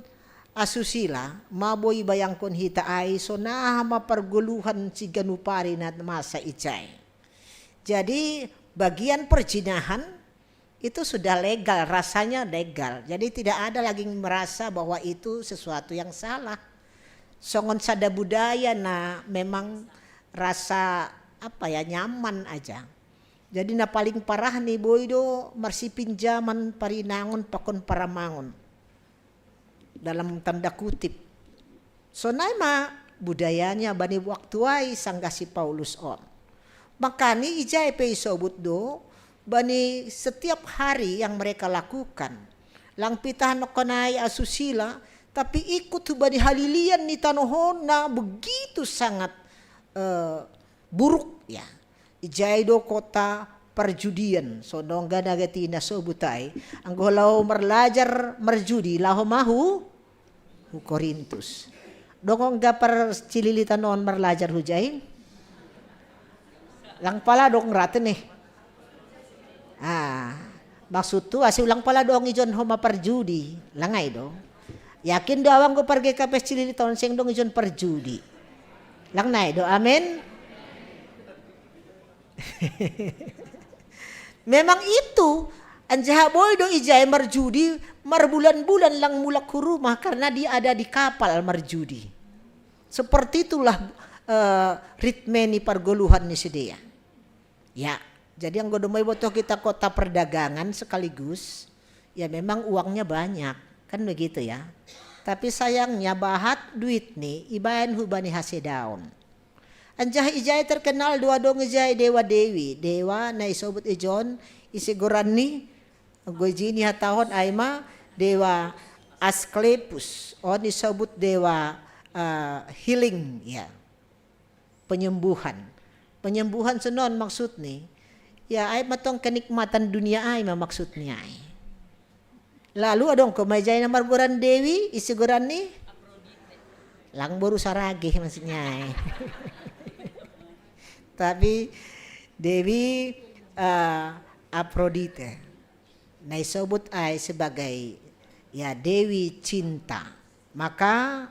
asusila, ma boi ibayangkon hita ai, sonaha ma pargoluhan siganup ari na masa ijai. Jadi bagian perzinahan itu sudah legal, rasanya legal. Jadi tidak ada lagi merasa bahwa itu sesuatu yang salah. Songon sada budaya na memang rasa apa ya, nyaman aja. Jadi na paling parah ni boi do marsipinjaman parinangon pakon paramangon, dalam tanda kutip. Sonai ma budayanya bani waktu ai sanggah si Paulus on. Makani ijai pe isobut do bani setiap hari yang mereka lakukan. Lang pitah nongkonai asusila, tapi ikut hubani halilian ni tanoh on na begitu sangat uh, buruk ya. Ijai do kota parjudian, so dongga na gati na so butai, anggo laho marlajar marjudi laho mahu hu Korintus. Dongga parcililitan on marlajar hujai. Lang pala dong rate nih. Ah, maksudku asi ulang pala dong ijon homa parjudi, langai do. Yakin do awang go parge kapes cilili taon seng dong ijon parjudi. Lang nai do, amin. Memang itu, anjaha boi do ijai marjudi marbulan-bulan lang mulak hu rumah karena dia ada di kapal marjudi. Seperti itulah uh, ritme ni pargoluhan ni sidea. Ya, jadi anggo domai botoh kita kota perdagangan sekaligus, ya memang uangnya banyak, kan begitu ya. Tapi sayangnya bahat duit ni ibaen hubani hasedaon. Anjaha ijai terkenal dua dong ijai dewa dewi, dewa na isobut ijon isi goran ni, goji ni hatahon aima dewa Asklepus, on isobut dewa uh, healing ya. Penyembuhan. Penyembuhan senon maksudnya. Ya, ai matong kenikmatan dunia ai ma maksudnya ai. Lalu adong ko mai jai na margoran Dewi, isi goran ni? Lang boru saragih maksudnya ai. Tapi Dewi uh, Aphrodite. Na isobut ai sebagai ya Dewi Cinta. Maka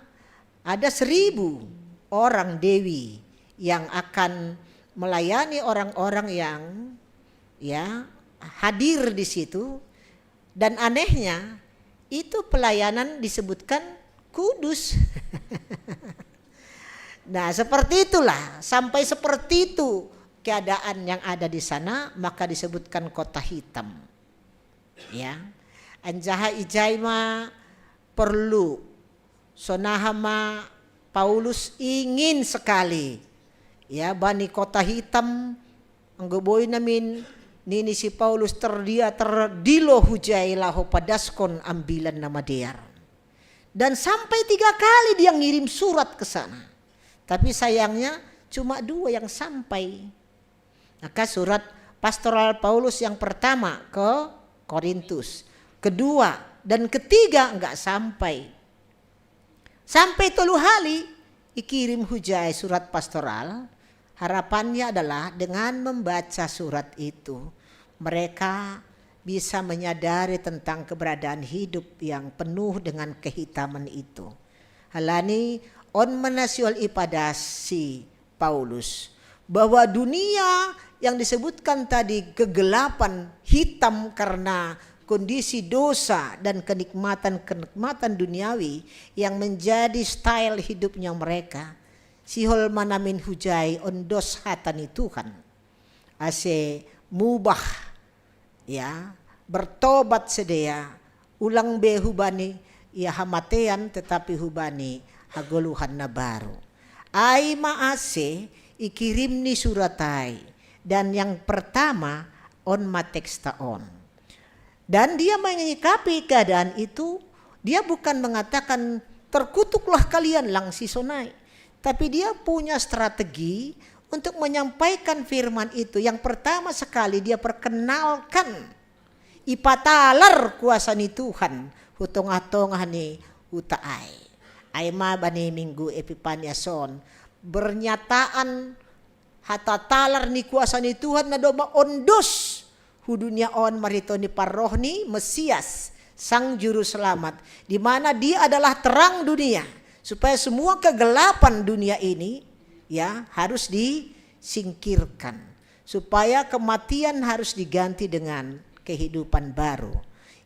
ada seribu orang dewi yang akan melayani orang-orang yang ya hadir di situ, dan anehnya itu pelayanan disebutkan kudus. Nah, seperti itulah, sampai seperti itu keadaan yang ada di sana, maka disebutkan kota hitam. Ya. Anjaha ijai ma perlu sonaha ma Paulus ingin sekali, ya, bani kota hitam, anggo boi namin nini si Paulus terdia terdilo hujai laho padaskon ambilan na madear. Dan sampai tiga kali dia ngirim surat ke sana. Tapi sayangnya cuma dua yang sampai. Maka surat pastoral Paulus yang pertama ke Korintus, kedua dan ketiga nggak sampai. Sampai tolu hali ikirim hujai surat pastoral. Harapannya adalah dengan membaca surat itu, mereka bisa menyadari tentang keberadaan hidup yang penuh dengan kehitaman itu. Alani on ma na sihol ipadas si Paulus bahwa dunia yang disebutkan tadi kegelapan, hitam karena kondisi dosa dan kenikmatan-kenikmatan duniawi yang menjadi style hidupnya mereka. Sihol ma namin hujai on dos hata ni Tuhan ase mubah, ya, bertobat sidea, ulang be hubani, ya, hamatean, tetapi hubani hagoluhan na baru. Ai ma ase ikirim ni surat ai, dan yang pertama on ma teksta on. Dan dia menyikapi keadaan itu, dia bukan mengatakan, "Terkutuklah kalian," lang si sonai. Tapi dia punya strategi untuk menyampaikan firman itu. Yang pertama sekali dia perkenalkan, ipatalar kuasa ni Tuhan hu tongah-tongah ni huta ai. Ai ma bani minggu Epipanias on, bernyataan hata talar ni kuasa ni Tuhan na domma on dos hu dunia on marhitei ni parroh ni Mesias, Sang Juru Selamat, di mana Dia adalah terang dunia, supaya semua kegelapan dunia ini, ya, harus disingkirkan, supaya kematian harus diganti dengan kehidupan baru.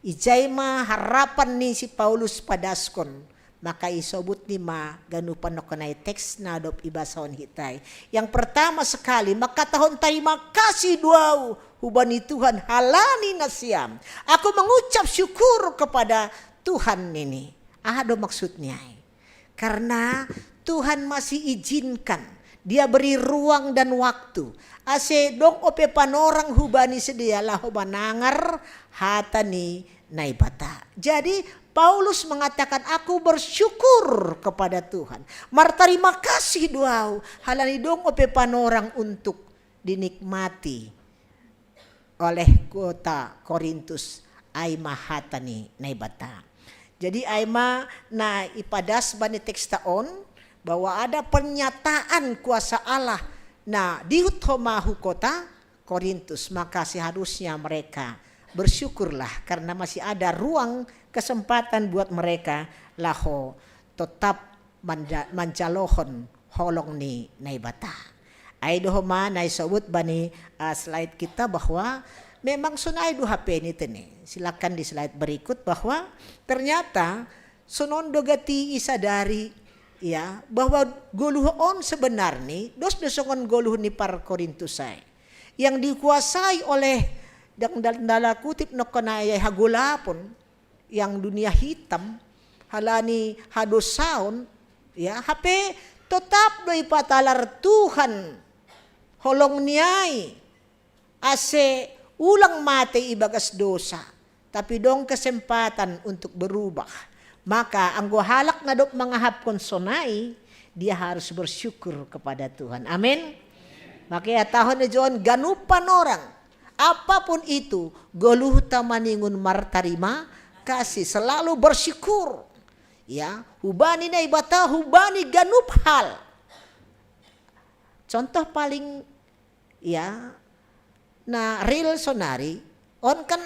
Ijai ma harapan ni si Paulus padaskon, maka isobut ni ma ganupan nongko nai teks na dob ibasahon hita i. Yang pertama sekali, mangkatahon tarima kasih do ahu hubani Tuhan halani nasiam. Aku mengucap syukur kepada Tuhan nini. Aha do maksudnya i? Karena Tuhan masih izinkan, Dia beri ruang dan waktu ase dong ope panorang hubani sidea laho manangar hata ni Naibata. Jadi Paulus mengatakan, "Aku bersyukur kepada Tuhan. Martarima kasih do ahu halani dong ope panorang untuk dinikmati oleh kota Korintus, ai ma hata ni Naibata." Jadi ai ma na ipadas bani teksta on bahwa ada pernyataan kuasa Allah na dihut homa hu kota Korintus, maka seharusnya mereka bersyukurlah karena masih ada ruang kesempatan buat mereka laho tetap manja-, manjalohon holong ni Naibata. Ai do homa na isobut bani, uh, slide kita bahwa memang sonai do hape ni tene. Silakan di slide berikut, bahwa ternyata sonon do gati isadari, ya, bahwa goluh on sebenarni dos do songon goluh ni par Korintus ai, yang dikuasai oleh, dang dal-, dalam kutip nongko nai, hagolapon, yang dunia hitam, halani hadosaon, ya, hape tetap do ipatalar Tuhan holong ni ai ase ulang mate ibagas dosa, tapi dong kesempatan untuk berubah. Maka anggo halak na dob mangahapkon sonai, dia harus bersyukur kepada Tuhan. Amin. Maka ihatahon ni John, ganup panorang, apapun itu, goluhta maningon martarima kasih, selalu bersyukur. Ya, hubani Naibata, hubani ganup hal. Contoh paling, ya, na real sonari, on kan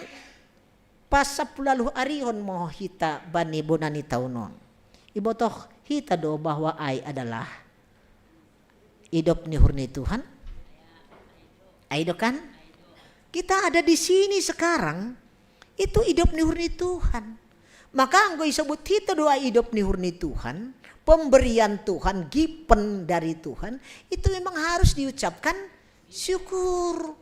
pas sampulu ualuh ari on ma hita bani bona ni taon on. Ibotoh hita do bahwa ai adalah idop ni uhur ni Tuhan? Ai do kan? Kita ada di sini sekarang, itu idop ni uhur ni Tuhan. Maka anggo isobut hita do ai idop ni uhur ni Tuhan, pemberian Tuhan, given dari Tuhan, itu memang harus diucapkan syukur.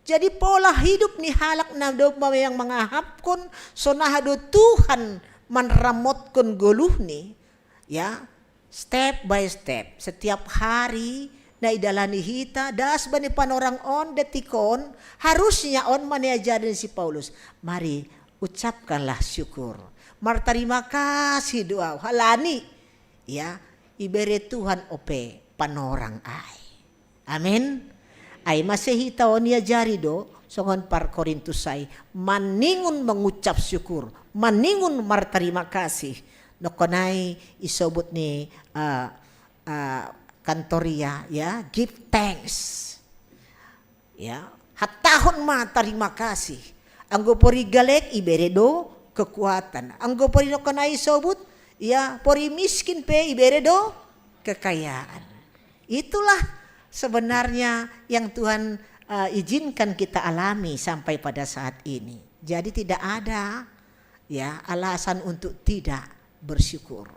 Jadi pola hidup ni halak na domma memang mangahapkon, sonaha do Tuhan manramotkon goluhni, ya, Step by step, setiap hari na idalani hita, das bani panorang on, detik on, harusnya on maniajarin si Paulus. Mari, ucapkanlah syukur. Martarima kasih doa, halani, ya, ibere Tuhan ope panorang ai. Amin. Ai mase hita on iajari do, songon par Korintus ai, maningun mengucap syukur, maningun martarima kasih. Nokonai isobut ni uh, uh, kantoria, ya, give thanks. Ya, hatahon ma tarima kasih. Anggo pori galek ibere do kekuatan. Anggo pori nokonai isobut, ya, pori miskin pe ibere do kekayaan. Itulah sebenarnya yang Tuhan uh, izinkan kita alami sampai pada saat ini. Jadi tidak ada, ya, alasan untuk tidak bersyukur.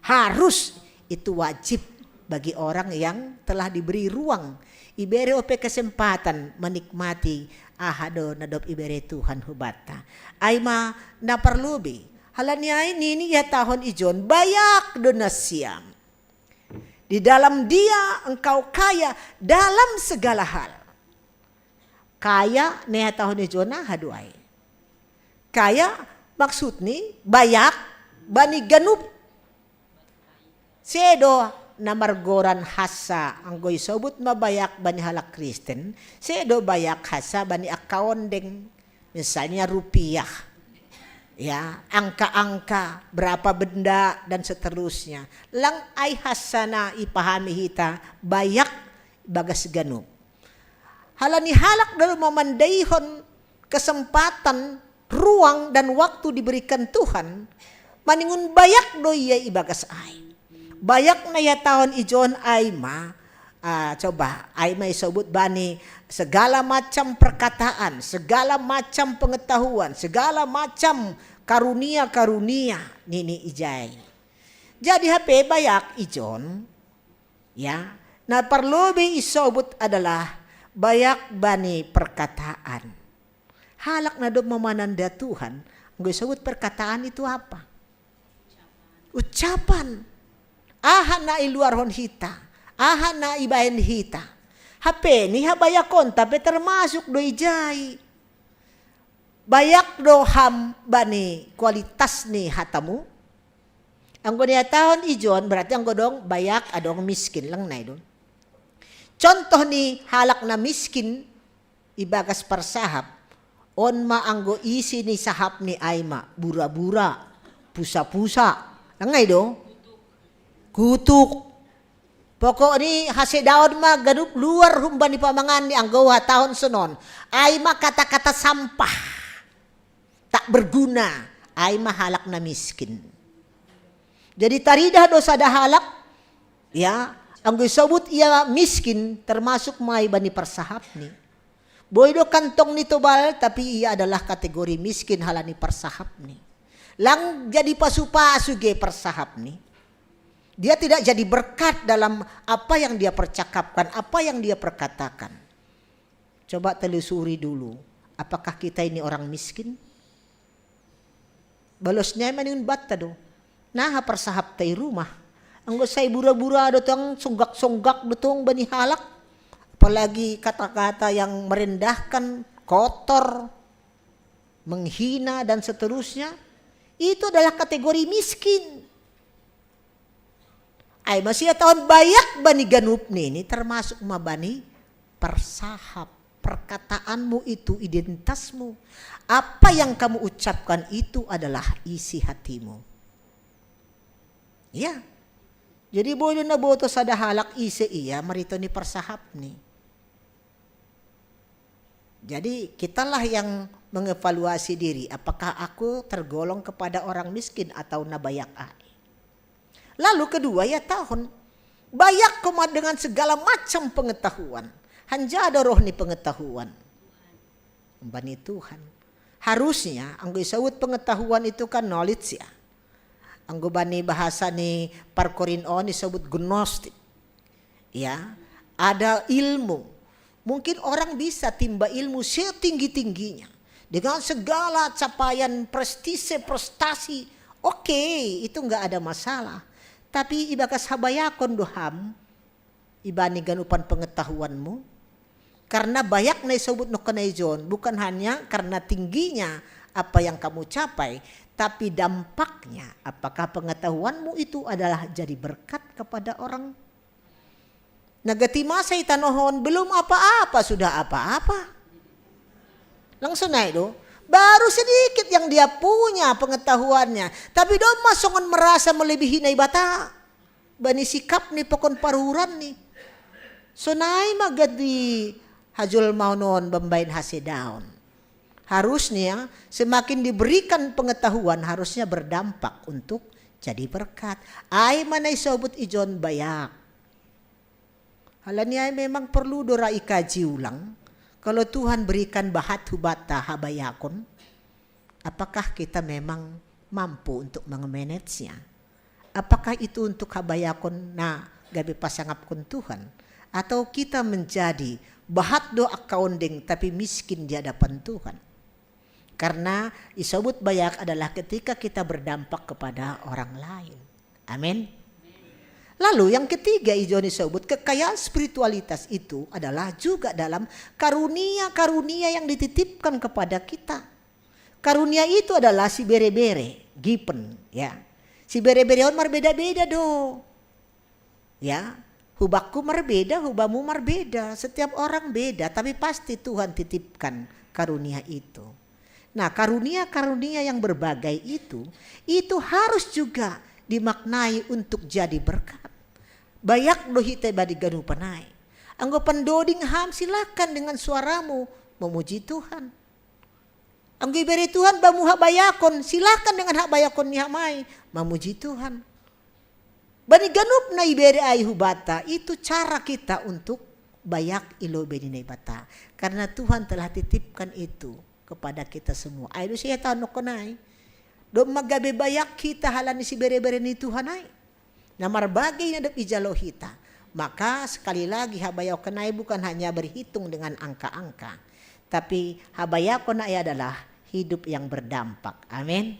Harus, itu wajib bagi orang yang telah diberi ruang, ibere ope kesempatan menikmati aha do na dob ibere Tuhan hubanta. Ai ma na parlobei, halani ai nini ihatahon ijon, bayak do nasiam. Di dalam Dia engkau kaya dalam segala hal. Kaya na ihatahon ijon aha do ai? Kaya maksudni bayak bani ganup. Sedo na margoran hansa, anggo isobut ma bayak bani halak Kristen, sedo bayak hansa bani angka ondeng, misalnya rupiah, ya, angka-angka, berapa benda, dan seterusnya. Lang ai hansa na ipahami hita bayak bagas ganup. Halani halak do mandaihon kesempatan, ruang dan waktu diberikan Tuhan, maningun bayak do ia ibagas ai. Bayak na ihatahon ijon ai ma, uh, coba, ai ma isobut bani segala macam perkataan, segala macam pengetahuan, segala macam karunia-karunia nini ijai. Jadi hape bayak ijon, ya, na parlobei isobut adalah bayak bani perkataan. Halak na dob mamananda Tuhan, anggo isobut perkataan itu apa? Ucapan. Aha na iluarhon hita, aha na ibahen hita. Hape ni habayakonta pe termasuk do ijai. Bayak do ham bani kualitas ni hatamu? Anggo nihatahon ijon berarti anggo dong bayak adong miskin, lang nai do. Contoh ni halak na miskin ibagas parsahap, on ma anggo isi ni sahapni ai ma bura-bura, pusa-pusa, lang nai do? Kutuk. Pokokni hasedaon ma ganup luar humbani pamanganni anggo huhatahon sonon. Ai ma kata-kata sampah. Tak berguna, ai ma halak na miskin. Jadi taridah do sada halak, ya, anggo isobut ia miskin termasuk ma i bani parsahapni. Boi do kantongni tobal, tapi ia adalah kategori miskin halani parsahapni. Lang jadi pasu-pasu ge parsahapni. Dia tidak jadi berkat dalam apa yang dia percakapkan, apa yang dia perkatakan. Coba telusuri dulu, apakah kita ini orang miskin? Balosnya emang niun batta do. Nah, parsahapta i rumah. Anggo sai bura-bura do tong, songgak-songgak do tong bani halak. Apalagi kata-kata yang merendahkan, kotor, menghina dan seterusnya. Itu adalah kategori miskin. Ai ma siatahon bayak bani ganup nini termasuk ma bani parsahap. Perkataanmu itu identitasmu. Apa yang kamu ucapkan itu adalah isi hatimu. Ya. Jadi boi do na boto sada halak ise ia marhite ni parsahapni. Jadi kitalah yang mengevaluasi diri, apakah aku tergolong kepada orang miskin atau na bayak ai. Lalu kedua, ihatahon, bayak koma dengan segala macam pengetahuan. Hanjada roh ni pengetahuan. Bani Tuhan. Harusnya anggo isobut pengetahuan itu kan knowledge, ya. Anggo bani bahasa ni parkorin on isobut gnostik. Ya, ada ilmu. Mungkin orang bisa timba ilmu setinggi-tingginya. Dengan segala capaian, prestise, prestasi. Oke, itu nggak ada masalah. Tapi ibakas habayakon do ham, ibani ganupan pengetahuanmu. Karena bayak na isobut no kenai John, bukan hanya karena tingginya apa yang kamu capai, tapi dampaknya, apakah pengetahuanmu itu adalah jadi berkat kepada orang? Nagati masa itanohon, belum apa-apa sudah apa-apa. Langsung naik do. Baru sedikit yang dia punya pengetahuannya, tapi domma songon merasa melebihi Naibata. Bani sikap ni pokon paruran ni. Sonai ma gati hajolmaon on bambaen hasedaon. Harusnya semakin diberikan pengetahuan harusnya berdampak untuk jadi berkat. Ai mana isobut ijon bayak. Halani ai memang perlu dora ikaji ulang. Kalau Tuhan berikan bahat hubata habayakon, apakah kita memang mampu untuk mengmanage-nya? Apakah itu untuk habayakon na gabe pasangapkon Tuhan? Atau kita menjadi bahat do angka ondeng tapi miskin di hadapan Tuhan? Karena isobut bayak adalah ketika kita berdampak kepada orang lain. Amin. Lalu yang ketiga ijon isobut kekayaan spiritualitas itu adalah juga dalam karunia-karunia yang dititipkan kepada kita. Karunia itu adalah si bere-bere, given, ya. Si bere-bere on marbeda-beda do. Ya, hubakku marbeda, hubamu marbeda. Setiap orang beda, tapi pasti Tuhan titipkan karunia itu. Nah, karunia-karunia yang berbagai itu, itu harus juga dimaknai untuk jadi berkat. Bayak do hita badi ganupan ai. Anggo pandoding ham, silakan dengan suaramu memuji Tuhan. Anggo ibere Tuhan bamu habayakon, silakan dengan habayakon ni ham ai mamuji Tuhan. Bani ganup na ibere ai hubata, itu cara kita untuk bayak i lobei ni Naibata. Karena Tuhan telah titipkan itu kepada kita semua. Ai do sia taon nongko nai. Domma gabe bayak hita halani si bere-bere ni Tuhan ai. Na marbagei na dob ijalo hita. Maka sekali lagi habayakon ai bukan hanya berhitung dengan angka-angka. Tapi habayakon ai adalah hidup yang berdampak. Amin.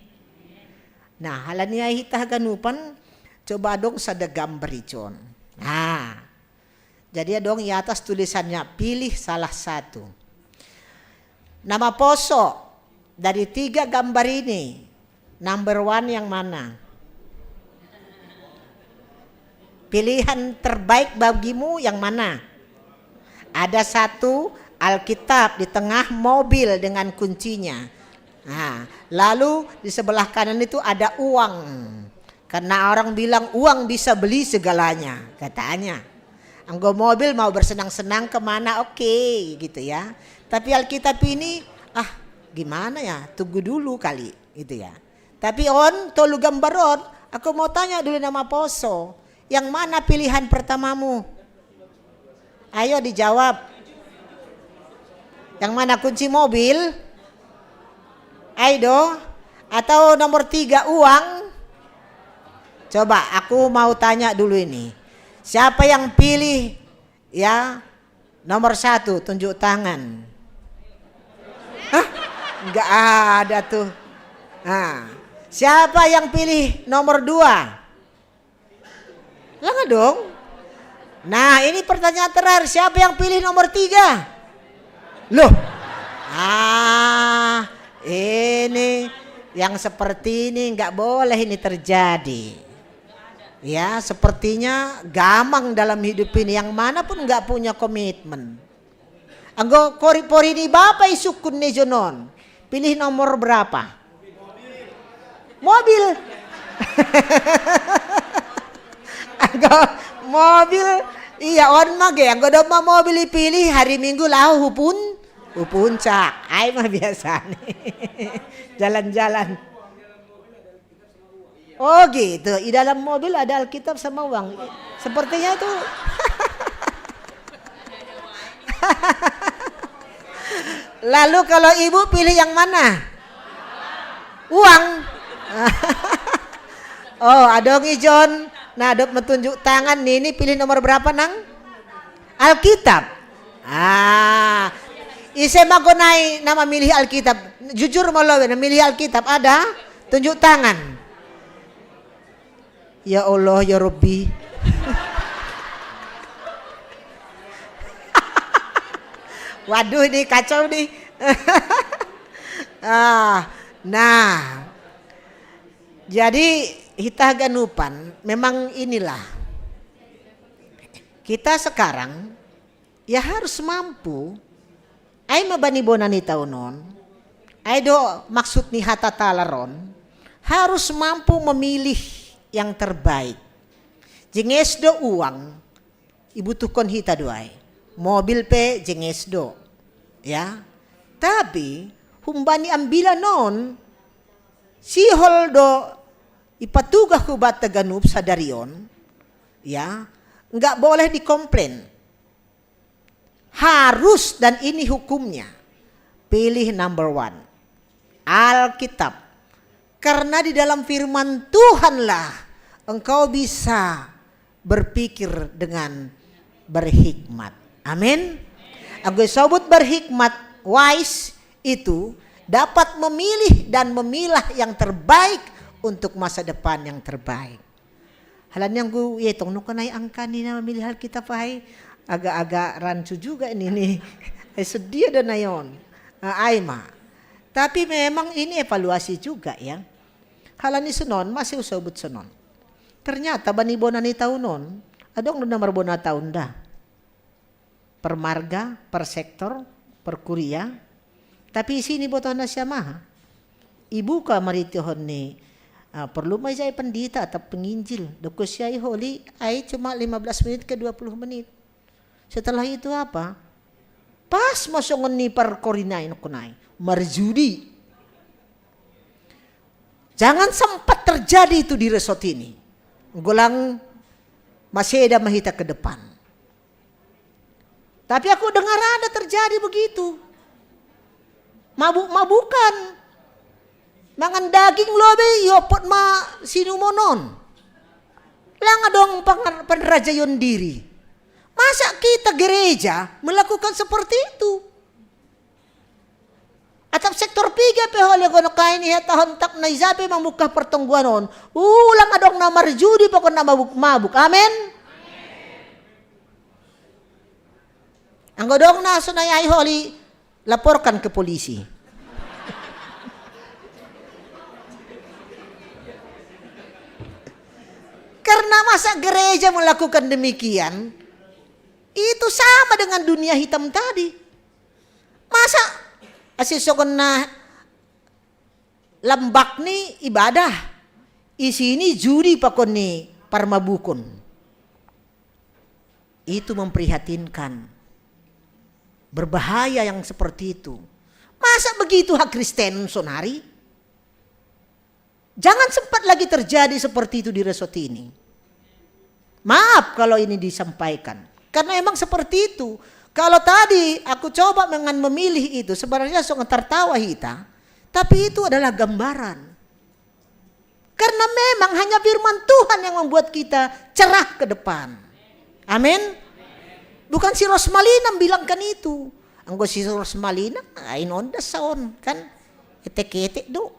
Nah, halani ai hita haganupan, coba adong sada gambar ijon. Nah, jadi adong i atas tulisannya pilih salah satu. Nama poso dari tiga gambar ini, number one yang mana? Pilihan terbaik bagimu yang mana? Ada satu Alkitab, di tengah mobil dengan kuncinya. Nah, lalu di sebelah kanan itu ada uang. Karena orang bilang uang bisa beli segalanya, katanya. Anggo mobil mau bersenang-senang kemana, oke, gitu ya. Tapi Alkitab ini, ah, gimana ya, tunggu dulu kali, gitu ya. Tapi on, tolu gambar on, aku mau tanya dulu nama poso. Yang mana pilihan pertamamu? Ayo dijawab. Yang mana kunci mobil? Aido. Atau nomor tiga uang? Coba, aku mau tanya dulu ini. Siapa yang pilih ya nomor satu, tunjuk tangan. Hah? Nggak ada tuh. Nah, siapa yang pilih nomor dua? Lah dong. Nah, ini pertanyaan terakhir. Siapa yang pilih nomor tiga? Loh. Ah, ini yang seperti ini nggak boleh ini terjadi. Ya, sepertinya gamang dalam hidup ini. Yang mana pun nggak punya komitmen. Anggo kori-pori ni bapa i sungkun ni jonon. Pilih nomor berapa? Mobil. Anggo mobil, iya on ma ge. Anggo domma mobil ipilih hari Minggu laho hupun, hupuncak. Ai ma biasanya. Jalan-jalan. Oh gitu, di dalam mobil ada Alkitab sama uang. Sepertinya itu. Lalu kalau ibu pilih yang mana? Uang. Oh, adong ijon. Nah, dok menunjuk tangan nih, ini pilih nomor berapa, Nang? Alkitab. Ah, ise ma gonai nama milih Alkitab. Jujur mau lo, milih Alkitab ada? Tunjuk tangan. Ya Allah, ya Rabbi. Waduh, ini kacau nih. Ah, nah, jadi hita haganupan memang inilah. Kita sekarang ya harus mampu. Ai ma bani bona ni tau non. Ai do maksud ni hata tala ron. Harus mampu memilih yang terbaik. Jenges do uang, ibutuhkon hita do ai. Mobil pe jenges do. Ya. Tapi humbani ambilan on, sihol do ipatugah hubanta ganup sadari on, ya, nggak boleh dikomplain. Harus, dan ini hukumnya, pilih number one. Alkitab. Karena di dalam firman Tuhanlah engkau bisa berpikir dengan berhikmat. Amin. Anggo isobut berhikmat, wise, itu dapat memilih dan memilah yang terbaik untuk masa depan yang terbaik. Halani anggo ietong nukon ai angka ni na mamilih Alkitab ai, agak-agak rancu juga ini nih. Eh, sedia do nai on. Ah, ai ma. Tapi memang ini evaluasi juga ya. Halani sonon, masih husobut sonon. Ternyata bani bona ni tau non, adong do na marbona tau nda. Per marga, per sektor, per kuria. Tapi isi ni botohonna sian aha? Ibuka marhitehon ni, ah, perlu ma ijai pendeta atau penginjil. Dokon sian i holi, ai cuma lima belas menit ke dua puluh menit. Setelah itu apa? Pas ma songon ni parkorinai nukon ai. Marjudi. Jangan sempat terjadi itu di resort ini. Golang masih ada mahita ke depan. Tapi aku dengar ada terjadi begitu. Mabuk-mabukan. Mangan daging lobe, iopot ma sinumonon. Lang adong pangar-, panrajaion diri. Masa kita gereja melakukan seperti itu? Atap sektor piga pe holi gono kain iha tahun tak na ijape membuka pertongguan on. Ulang adong na marjudi pokokna mabuk-mabuk. Amin. Anggo dong na sonai ai holi, laporkan ke polisi. Karena masa gereja melakukan demikian, itu sama dengan dunia hitam tadi. Masa asi songon na lambak ni ibadah, isi ni judi pakon ni parmabukon. Itu memprihatinkan. Berbahaya yang seperti itu. Masa begitu hak Kristen sonari? Jangan sempat lagi terjadi seperti itu di resort ini. Maaf kalau ini disampaikan. Karena emang seperti itu. Kalau tadi aku coba dengan memilih itu, sebenarnya songon tertawa hita, tapi itu adalah gambaran. Karena memang hanya firman Tuhan yang membuat kita cerah ke depan. Amin. Bukan si Rosmalina bilangkan itu. Anggo si Rosmalina, ain onda saon kan. Etek-etek do.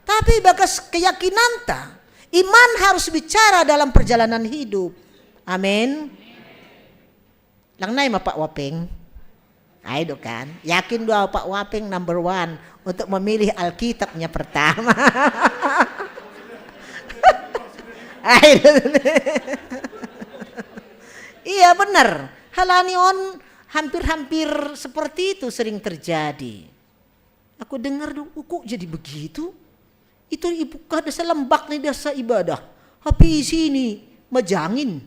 Tapi bagas keyakinanta, iman harus bicara dalam perjalanan hidup. Amin. Lang nai ma Pak Wapeng. Ai do kan, yakin do Pak Wapeng number one untuk memilih Alkitabnya pertama. Ai do. Iya benar. Halani on hampir-hampir seperti itu sering terjadi. Aku dengar dong, "Oh, kok jadi begitu? Itu ibuka dasa lambak ni dasa ibadah. Hape isi ni majangin.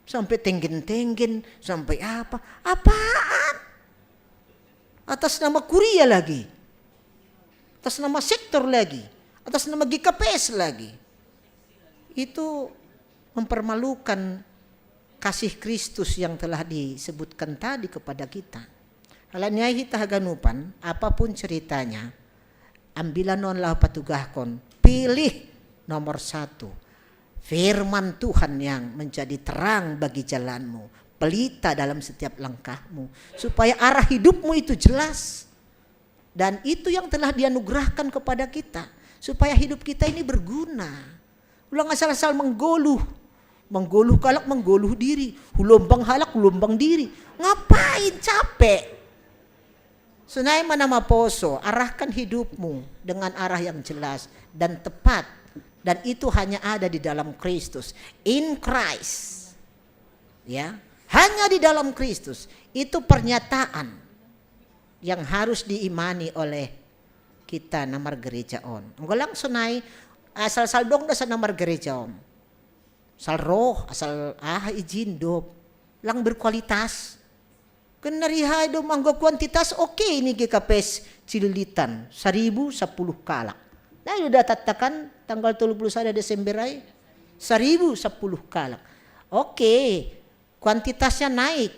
Sampai tenggen-tenggen, sampai apa? Apaan? Atas nama kuria lagi. Atas nama sektor lagi. Atas nama G K P S lagi." Itu mempermalukan kasih Kristus yang telah disebutkan tadi kepada kita. Halani ai hita haganupan, apapun ceritanya, ambilan on laho patugahkon, pilih nomor satu. Firman Tuhan yang menjadi terang bagi jalanmu, pelita dalam setiap langkahmu, supaya arah hidupmu itu jelas. Dan itu yang telah dianugerahkan kepada kita, supaya hidup kita ini berguna. Ulang asal-asal menggoluh. Menggoluh kalak, menggoluh diri. Hulombang halak, hulombang diri. Ngapain capek? Sonai ma na maposo, arahkan hidupmu dengan arah yang jelas dan tepat. Dan itu hanya ada di dalam Kristus. In Christ. Ya, hanya di dalam Kristus. Itu pernyataan yang harus diimani oleh kita na margereja on. Anggo lang sonai, asal-asal dong do sa na margereja on. Asal roh, asal aha, ijin do. Lang berkualitas. Kan na rihai do, anggo kuantitas oke ini G K P S Cililitan, saribu sapuluh kalak. Nah, sudah tatakan tanggal tolu puluh sada Desember ai, saribu sapuluh kalak. Oke, kuantitasnya naik.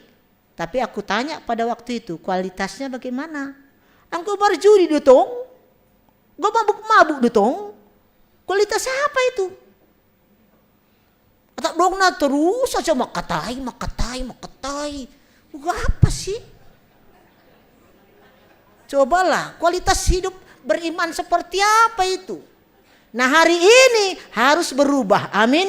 Tapi aku tanya pada waktu itu, kualitasnya bagaimana? Anggo marjudi do tong, anggo mabuk-mabuk do tong, kualitas apa itu? Atau dong na terus saja makatai, makatai, makatai. Uga apa sih? Cobalah, kualitas hidup beriman seperti apa itu? Nah, hari ini harus berubah. Amin.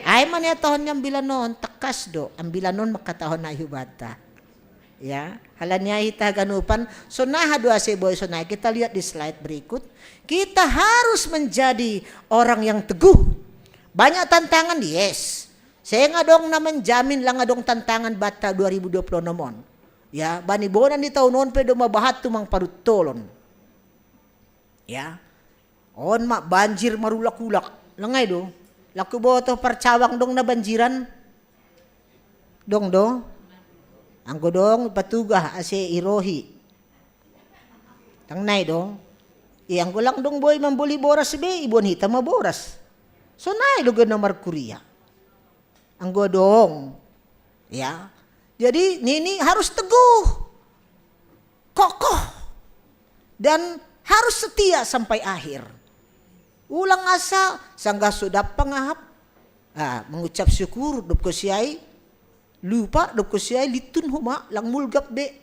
Ai ma niatahon ni ambilan on, tekas do. Ambilan on mangkatahon ai hubanta. Ya, halani ai hita haganupan, sonai do asa boi sonai. Kita lihat di slide berikut. Kita harus menjadi orang yang teguh. Banyak tantangan, yes. Seng adong na menjamin lang adong tantangan banta dua ribu dua puluh enam on. Ya, bani bona ni taon on pe do mabahat tu mangparuntolon. Ya. On ma banjir marulak-ulak. Lang ai do. Laku boto parcawang dong na banjiran. Dong do. Anggo dong patugah ase irohi. Lang nai do. I anggo lang dong boi mamboli boras be, iboan hita ma boras. Sonai do gena markuria. Anggo dong. Ya. Jadi nini harus teguh. Kokoh. Dan harus setia sampai akhir. Ulang asa sanggah so dapang ahap. Ah, mengucap syukur dob kosiai. Lupa dob kosiai, litun homa, lang mulgap be.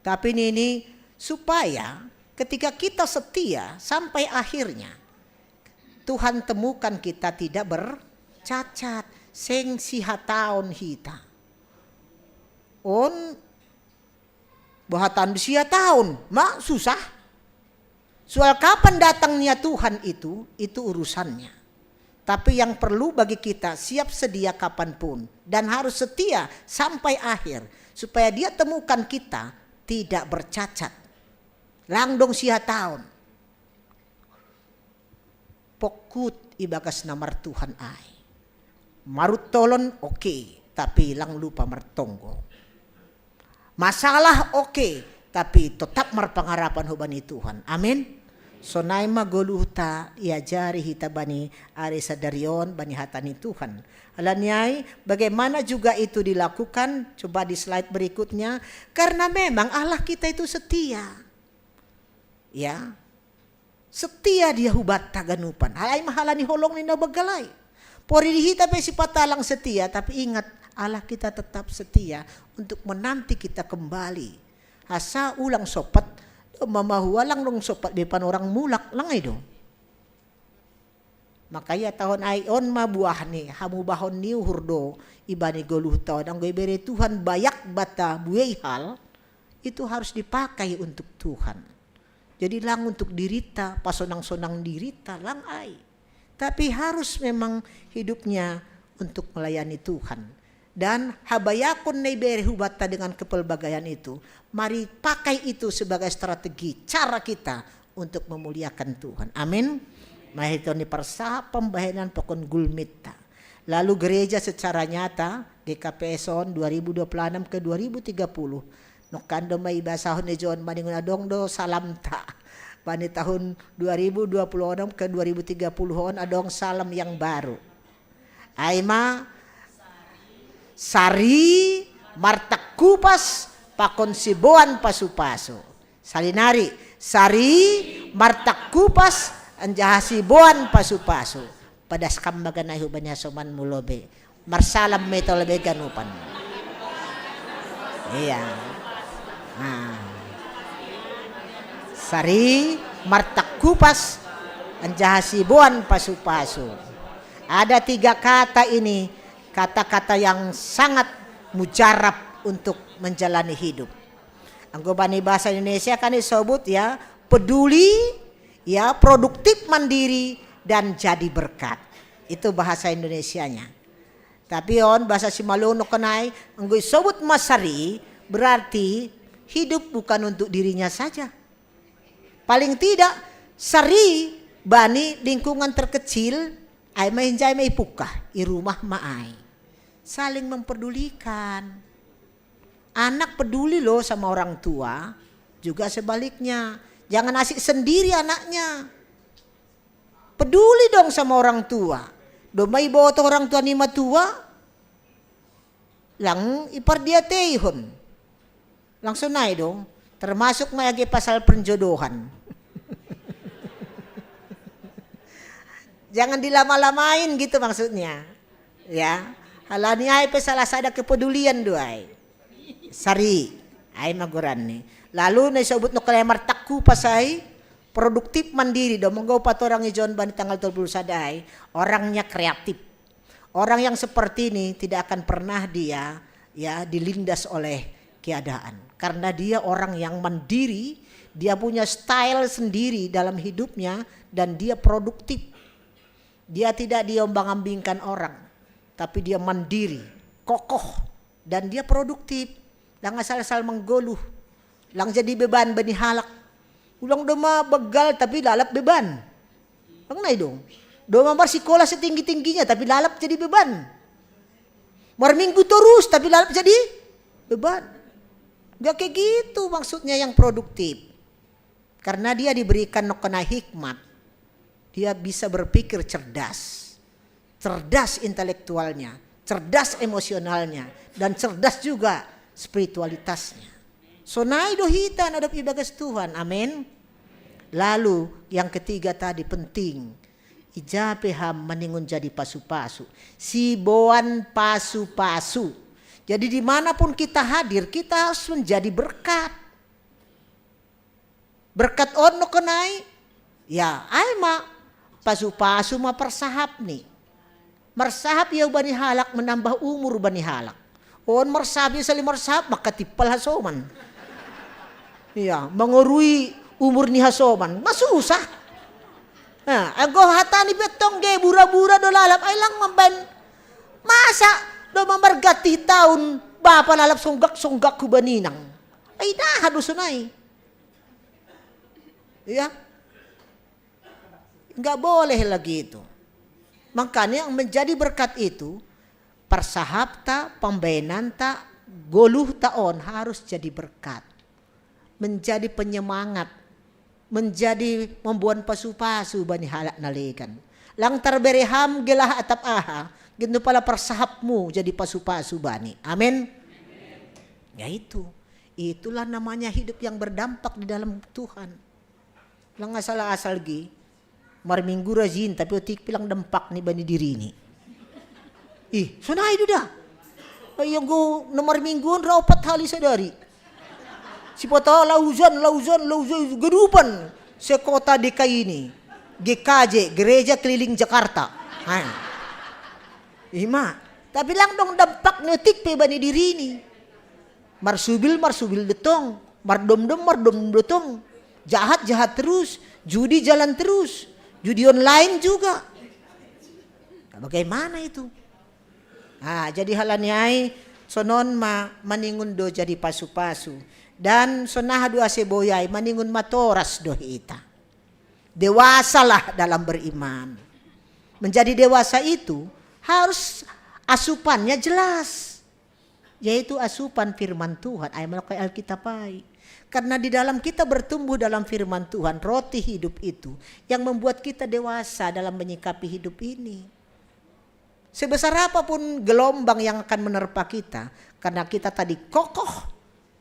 Tapi nini, supaya ketika kita setia sampai akhirnya, Tuhan temukan kita tidak bercacat, seng sihataon hita. On bohatan sihataon, ma susah. Soal kapan datangnya Tuhan itu, itu urusannya. Tapi yang perlu bagi kita, siap sedia kapanpun. Dan harus setia sampai akhir. Supaya dia temukan kita tidak bercacat. Lang dong sihataon. Pokkut ibagas na martuhan ai. Maruntolon oke, tapi lang lupa martonggo. Masalah oke, tapi tetap marpangarapan hubani Tuhan. Amin. Sonai ma goluhta iajari hita bani ari sadari on, bani hata ni Tuhan. Alani ai, bagaimana juga itu dilakukan? Coba di slide berikutnya. Karena memang Allah kita itu setia. Ya. Setia dia hubanta ganupan. Alai ma halani holong ni na banggalai. Pori di hita pe sipata lang setia, tapi ingat, Allah kita tetap setia untuk menanti kita kembali. Asa ulang sopat, do mamahua lang dong sopat be panorang mulak, lang ai do. Maka iatahon ai on ma buah ni hamubahon ni uhur do ibani goluhta on, anggo ibere Tuhan bayak banta buei hal, itu harus dipakai untuk Tuhan. Jadi lang untuk dirita, pasonang-sonang dirita, lang ai. Tapi harus memang hidupnya untuk melayani Tuhan. Dan habayakon na ibere hubanta dengan kepelbagaian itu, mari pakai itu sebagai strategi, cara kita untuk memuliakan Tuhan. Amin. Mahito ni parsaha pambahenan pakon gulmitta. Lalu gereja secara nyata, G K P S on dua ribu dua puluh enam ke dua ribu tiga puluh. Nongkan do ma ibasahon ni John maningon adong do salamta. Bani tahun dua ribu dua puluh enam ke dua ribu tiga puluh on adong salam yang baru. Ai ma sari martakkupas pakon siboan pasu-pasu. Salinari, sari martakkupas anjaha siboan pasu-pasu. Padas kam ma ganai hubani hasomanmu lobe. Marsalam ma hita lobe ganupan. Iya. Nah. Sari martakkupas Anjaha siboan pasu-pasu. Ada tiga kata ini, kata-kata yang sangat mujarab untuk menjalani hidup. Anggo bani bahasa Indonesia kan disebut ya, peduli, ya, produktif, mandiri, dan jadi berkat. Itu bahasa Indonesianya. Tapi on bahasa Simalungun nai, anggo disebut ma sari, berarti hidup bukan untuk dirinya saja. Paling tidak sari bani lingkungan terkecil, ai ma injai ma ipungkah, i rumah ma ai. Saling memperdulikan. Anak peduli loh sama orang tua, juga sebaliknya. Jangan asik sendiri anaknya. Peduli dong sama orang tua. Domma iboto orang tua ni matua, lang ipardiateihon. Langsung nai dong. Termasuk ma age pasal perjodohan. Jangan dilama-lamain gitu maksudnya. Ya. Halani ai pe salah sada kepedulian do ai. Sari. Ai ma goranni. Lalu na disebut nai martangkup pasai produktif mandiri do, manggo patorang ijon bani tanggal tolu puluh sada ai, orangnya kreatif. Orang yang seperti ini tidak akan pernah dia ya dilindas oleh keadaan. Karena dia orang yang mandiri, dia punya style sendiri dalam hidupnya dan dia produktif. Dia tidak diombang-ambingkan orang, tapi dia mandiri, kokoh, dan dia produktif. Lang asal-asal manggoluh. Lang jadi beban bani halak. Ulang domma begal tapi lalap beban. Lang nai dong. Domma marsikola setinggi-tingginya tapi lalap jadi beban. Marminggu terus tapi lalap jadi beban. Gak kayak gitu maksudnya yang produktif. Karena dia diberikan nai hikmat. Dia bisa berpikir cerdas. Cerdas intelektualnya, cerdas emosionalnya, dan cerdas juga spiritualitasnya. Sonai do hita na dob ibagas Tuhan. Amin. Lalu yang ketiga tadi penting. Ija pe ham maningon jadi pasu-pasu. Siboan pasu-pasu. Jadi dimanapun kita hadir, kita harus menjadi berkat. Berkat on nai, ya ai ma pasu-pasu ma parsahap ni. Marsahap ia bani halak menambah umur bani halak. On marsahap ia sali marsahap maka timpal hasoman. Iya, mangorui umur ni hasoman. Masusah. Nah, anggo hata ni pe tong ge bura-bura do lalap ai lang mambaen. Masa do mamarganti taon bapa lalap songgak-songgak hu baninang. Ai daha do sonai. Iya. Nggak boleh lagi itu. Makanya yang menjadi berkat itu, parsahapta, pambaenanta, goluhta on harus jadi berkat. Menjadi penyemangat, menjadi mamboan pasu-pasu bani halak na legan. Lang tarbere ham gelah atap aha, gennupala parsahapmu jadi pasu-pasu bani. Amin. Ya itu. Itulah namanya hidup yang berdampak di dalam Tuhan. Lang asal-asal ge. Marminggu rajin, tapi otik pe lang dampak ni bani dirini. Ih, sonai do da. Ai anggo na marminggu on ra opat hali sadari. Sipata laujan, laujan, laujan, gadupan sekota D K I ini. G K J, Gereja Keliling Jakarta. Hai. Ima. Tapi lang dong dampak ni otik pe bani dirini. Marsubil, marsubil do tong. Mardomdom, mardomdom do tong. Jahat, jahat terus. Judi jalan terus. Judi online juga. Nah, bagaimana itu? Nah, jadi halani ai sonon ma maningon do jadi pasu-pasu. Dan sonaha do ase boi ai maningon matoras do hita. Dewasalah dalam beriman. Menjadi dewasa itu harus asupannya jelas. Yaitu asupan firman Tuhan, ai manokai Alkitab ai. Karena di dalam kita bertumbuh dalam firman Tuhan, roti hidup itu yang membuat kita dewasa dalam menyikapi hidup ini. Sebesar apapun gelombang yang akan menerpa kita, karena kita tadi kokoh,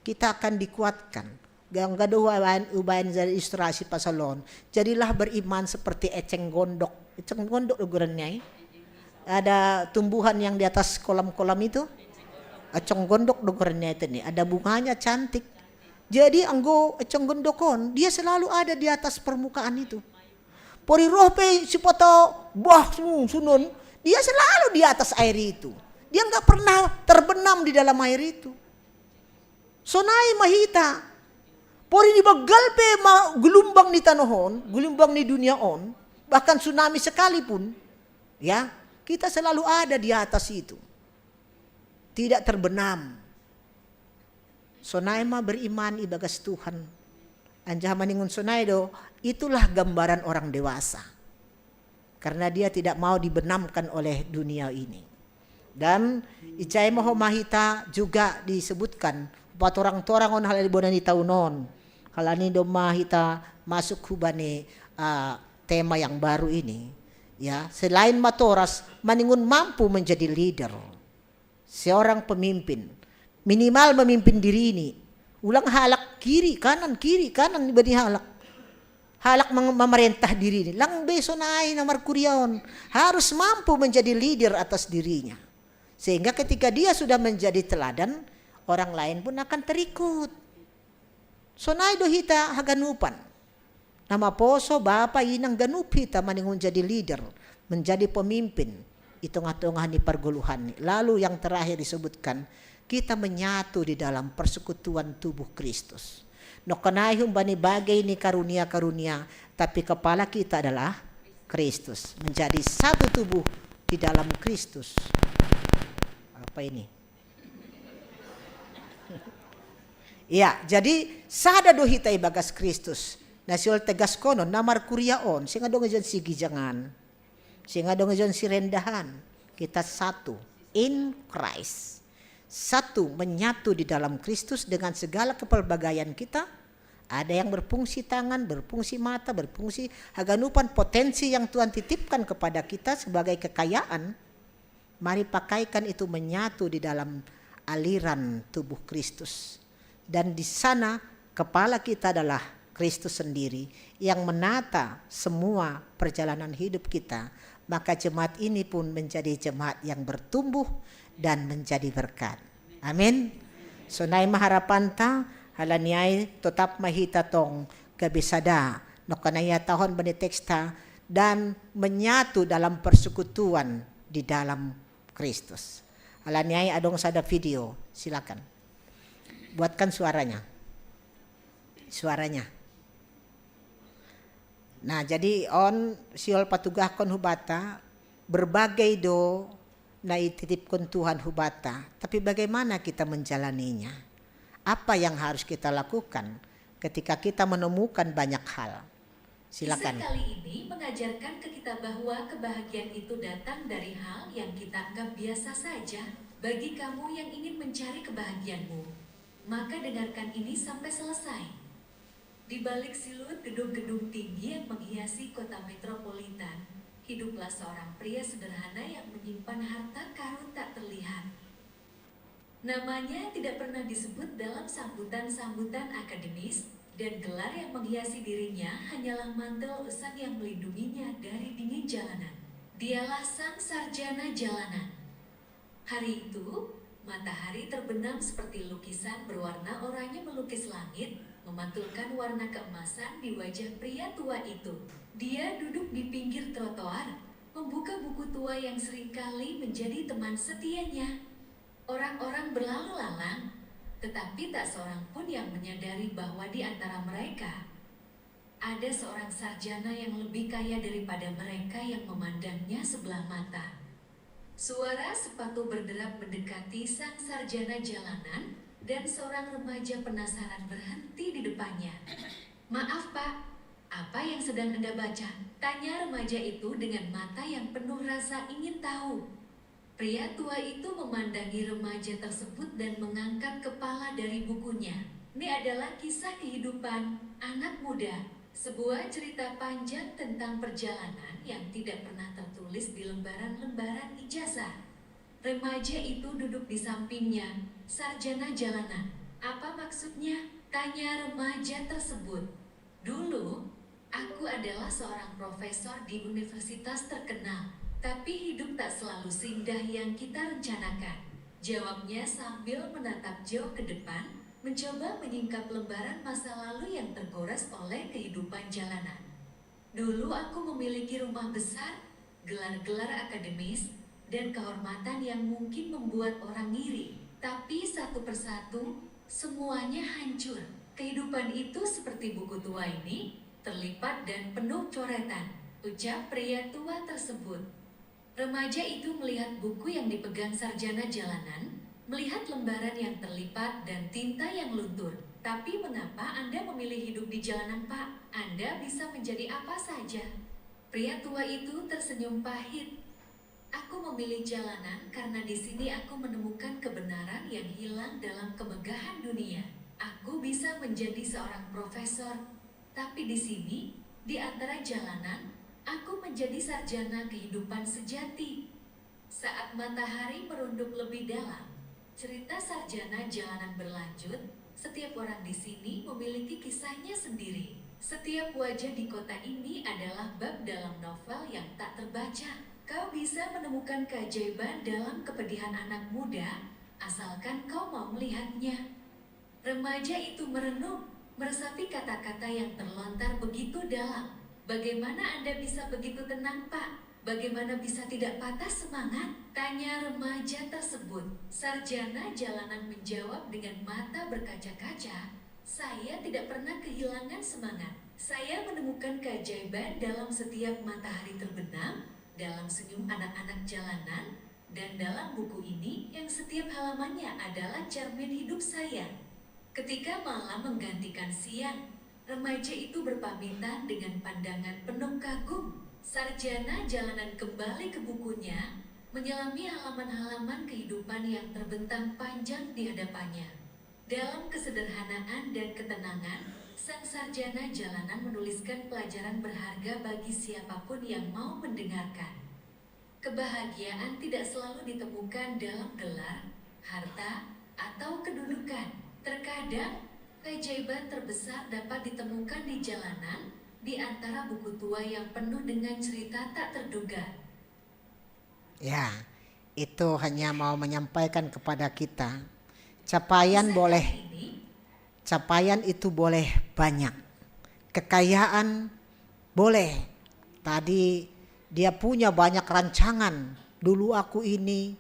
kita akan dikuatkan. Gangga do ubaen, ubaen jadi ilustrasi pasal on. Jadilah beriman seperti eceng gondok. Eceng gondok do goranna i. Ada tumbuhan yang di atas kolam-kolam itu. Eceng gondok do goranna i tadi. Ada bunganya cantik. Jadi anggo eceng gondok on, dia selalu ada di atas permukaan itu. Pori roh pe sipoto bah sunun, dia selalu di atas air itu. Dia nggak pernah terbenam di dalam air itu. Sonai ma hita. Pori ni begal pe ma gelumbang ni tanoh on, gelumbang ni dunia on, bahkan tsunami sekalipun, ya, kita selalu ada di atas itu. Tidak terbenam. Sonai ma beriman ibagas Tuhan. Anjaha maningon sonai do, itulah gambaran orang dewasa. Karena dia tidak mau dibenamkan oleh dunia ini. Dan ijai ma homa hita juga disebutkan, patorang-torang on halani bona ni taun on. Halani domma hita masuk hubani uh, tema yang baru ini. Ya, selain matoras, maningon mampu menjadi leader. Seorang pemimpin. Minimal memimpin diri ini. Ulang halak kiri, kanan, kiri, kanan bani halak. Halak memerintah diri ini. Lang beso na ai na markuriaon. Harus mampu menjadi leader atas dirinya. Sehingga ketika dia sudah menjadi teladan, orang lain pun akan terikut. Sonai do hita haganupan. Na maposo bapa inang ganup hita maningon jadi leader, menjadi pemimpin i tongah-tongah ni pargoluhan ni. Lalu yang terakhir disebutkan, kita menyatu di dalam persekutuan tubuh Kristus. Nokkanai humbani bagai ni karunia-karunia, tapi kepala kita adalah Kristus. Menjadi satu tubuh di dalam Kristus. Apa ini? Ya, jadi sada do hita ibagas Kristus. Na sihol tegaskonon, na markuria on, sing adong ijon sigijangan, sing adong ijon sirendahan. Kita satu in Christ. Satu, menyatu di dalam Kristus dengan segala kepelbagaian kita. Ada yang berfungsi tangan, berfungsi mata, berfungsi haganupan potensi yang Tuhan titipkan kepada kita sebagai kekayaan. Mari pakaikan itu menyatu di dalam aliran tubuh Kristus. Dan di sana kepala kita adalah Kristus sendiri yang menata semua perjalanan hidup kita. Maka jemaat ini pun menjadi jemaat yang bertumbuh dan menjadi berkat. Amin. Sonai ma harapanta, halani ai totap ma hita tong gabe sada. Nokkanai ia tahon bani teksta dan menyatu dalam persekutuan di dalam Kristus. Halani ai adong sada video, silakan. Buatkan suaranya. Suaranya. Nah, jadi on sihol patugahkon hubata, berbagai do na ititipkon Tuhan hubata, tapi bagaimana kita menjalaninya? Apa yang harus kita lakukan ketika kita menemukan banyak hal? Silakan. Kisah kali ini mengajarkan ke kita bahwa kebahagiaan itu datang dari hal yang kita anggap biasa saja. Bagi kamu yang ingin mencari kebahagiaanmu, maka dengarkan ini sampai selesai. Di balik siluet gedung-gedung tinggi yang menghiasi kota metropolitan, hiduplah seorang pria sederhana yang menyimpan harta karun tak terlihat. Namanya tidak pernah disebut dalam sambutan-sambutan akademis, dan gelar yang menghiasi dirinya hanyalah mantel usan yang melindunginya dari dingin jalanan. Dialah sang sarjana jalanan. Hari itu, matahari terbenam seperti lukisan berwarna oranye melukis langit, memantulkan warna keemasan di wajah pria tua itu. Dia duduk di pinggir trotoar, membuka buku tua yang seringkali menjadi teman setianya. Orang-orang berlalu lalang, tetapi tak seorang pun yang menyadari bahwa di antara mereka ada seorang sarjana yang lebih kaya daripada mereka yang memandangnya sebelah mata. Suara sepatu berderap mendekati sang sarjana jalanan, dan seorang remaja penasaran berhenti di depannya. "Maaf, Pak, apa yang sedang Anda baca?" tanya remaja itu dengan mata yang penuh rasa ingin tahu. Pria tua itu memandangi remaja tersebut dan mengangkat kepala dari bukunya. Ini adalah kisah kehidupan anak muda, sebuah cerita panjang tentang perjalanan yang tidak pernah tertulis di lembaran-lembaran ijazah. Remaja itu duduk di sampingnya, sarjana jalanan. "Apa maksudnya?" tanya remaja tersebut. "Dulu, aku adalah seorang profesor di universitas terkenal, tapi hidup tak selalu seindah yang kita rencanakan," jawabnya sambil menatap jauh ke depan, mencoba menyingkap lembaran masa lalu yang tergores oleh kehidupan jalanan. Dulu aku memiliki rumah besar, gelar-gelar akademis, dan kehormatan yang mungkin membuat orang ngiri. Tapi satu persatu, semuanya hancur. Kehidupan itu seperti buku tua ini, terlipat dan penuh coretan, ucap pria tua tersebut. Remaja itu melihat buku yang dipegang sarjana jalanan, melihat lembaran yang terlipat dan tinta yang luntur. Tapi mengapa Anda memilih hidup di jalanan, Pak? Anda bisa menjadi apa saja. Pria tua itu tersenyum pahit. Aku memilih jalanan karena di sini aku menemukan kebenaran yang hilang dalam kemegahan dunia. Aku bisa menjadi seorang profesor, tapi di sini, di antara jalanan, aku menjadi sarjana kehidupan sejati. Saat matahari merunduk lebih dalam, cerita sarjana jalanan berlanjut. Setiap orang di sini memiliki kisahnya sendiri. Setiap wajah di kota ini adalah bab dalam novel yang tak terbaca. Kau bisa menemukan keajaiban dalam kepedihan anak muda, asalkan kau mau melihatnya. Remaja itu merenung, meresapi kata-kata yang terlontar begitu dalam. Bagaimana Anda bisa begitu tenang, Pak? Bagaimana bisa tidak patah semangat? Tanya remaja tersebut. Sarjana jalanan menjawab dengan mata berkaca-kaca, saya tidak pernah kehilangan semangat. Saya menemukan keajaiban dalam setiap matahari terbenam, dalam senyum anak-anak jalanan, dan dalam buku ini yang setiap halamannya adalah cermin hidup saya. Ketika malam menggantikan siang, remaja itu berpamitan dengan pandangan penuh kagum. Sarjana jalanan kembali ke bukunya, menyelami halaman-halaman kehidupan yang terbentang panjang di hadapannya. Dalam kesederhanaan dan ketenangan, sang sarjana jalanan menuliskan pelajaran berharga bagi siapapun yang mau mendengarkan. Kebahagiaan tidak selalu ditemukan dalam gelar, harta, atau kedudukan. Terkadang, keajaiban terbesar dapat ditemukan di jalanan, di antara buku tua yang penuh dengan cerita tak terduga. Ya, itu hanya mau menyampaikan kepada kita, capaian boleh, capaian itu boleh banyak, kekayaan boleh. Tadi dia punya banyak rancangan, dulu aku ini,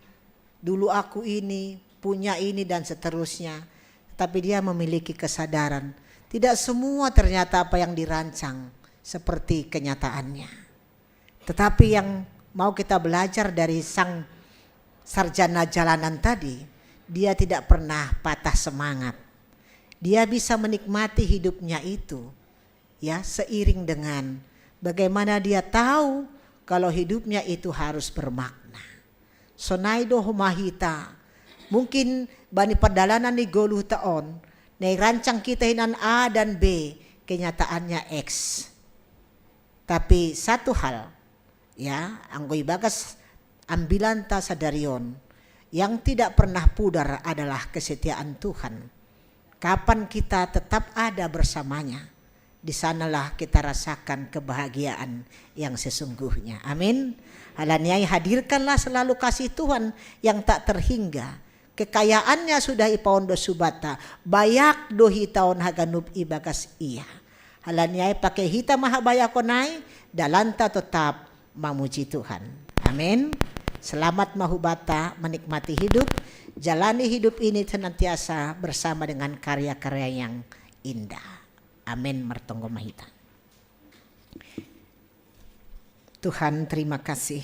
dulu aku ini, punya ini dan seterusnya. Tapi dia memiliki kesadaran, tidak semua ternyata apa yang dirancang seperti kenyataannya. Tetapi yang mau kita belajar dari sang sarjana jalanan tadi, dia tidak pernah patah semangat. Dia bisa menikmati hidupnya itu, ya, seiring dengan bagaimana dia tahu kalau hidupnya itu harus bermakna. Sonai do homa hita, mungkin bani pardalanan ni goluh ta on, na irancang kita hinan A dan B, kenyataannya X. Tapi satu hal, ya, anggo ibagas ambilan ta sadari on, yang tidak pernah pudar adalah kesetiaan Tuhan. Kapan kita tetap ada bersamanya, di sanalah kita rasakan kebahagiaan yang sesungguhnya. Amin. Alaniai, hadirkanlah selalu kasih Tuhan yang tak terhingga. Kekayaannya sudah ipaondos hubanta, bayak do hita on haganup ibagas Ia. Alaniai, pake hita ma habayakon ai, dalanta totap mamuji Tuhan. Amin. Selamat ma hubanta menikmati hidup, jalani hidup ini senantiasa bersama dengan karya-karya yang indah. Amin. Martonggo ma hita. Tuhan, terima kasih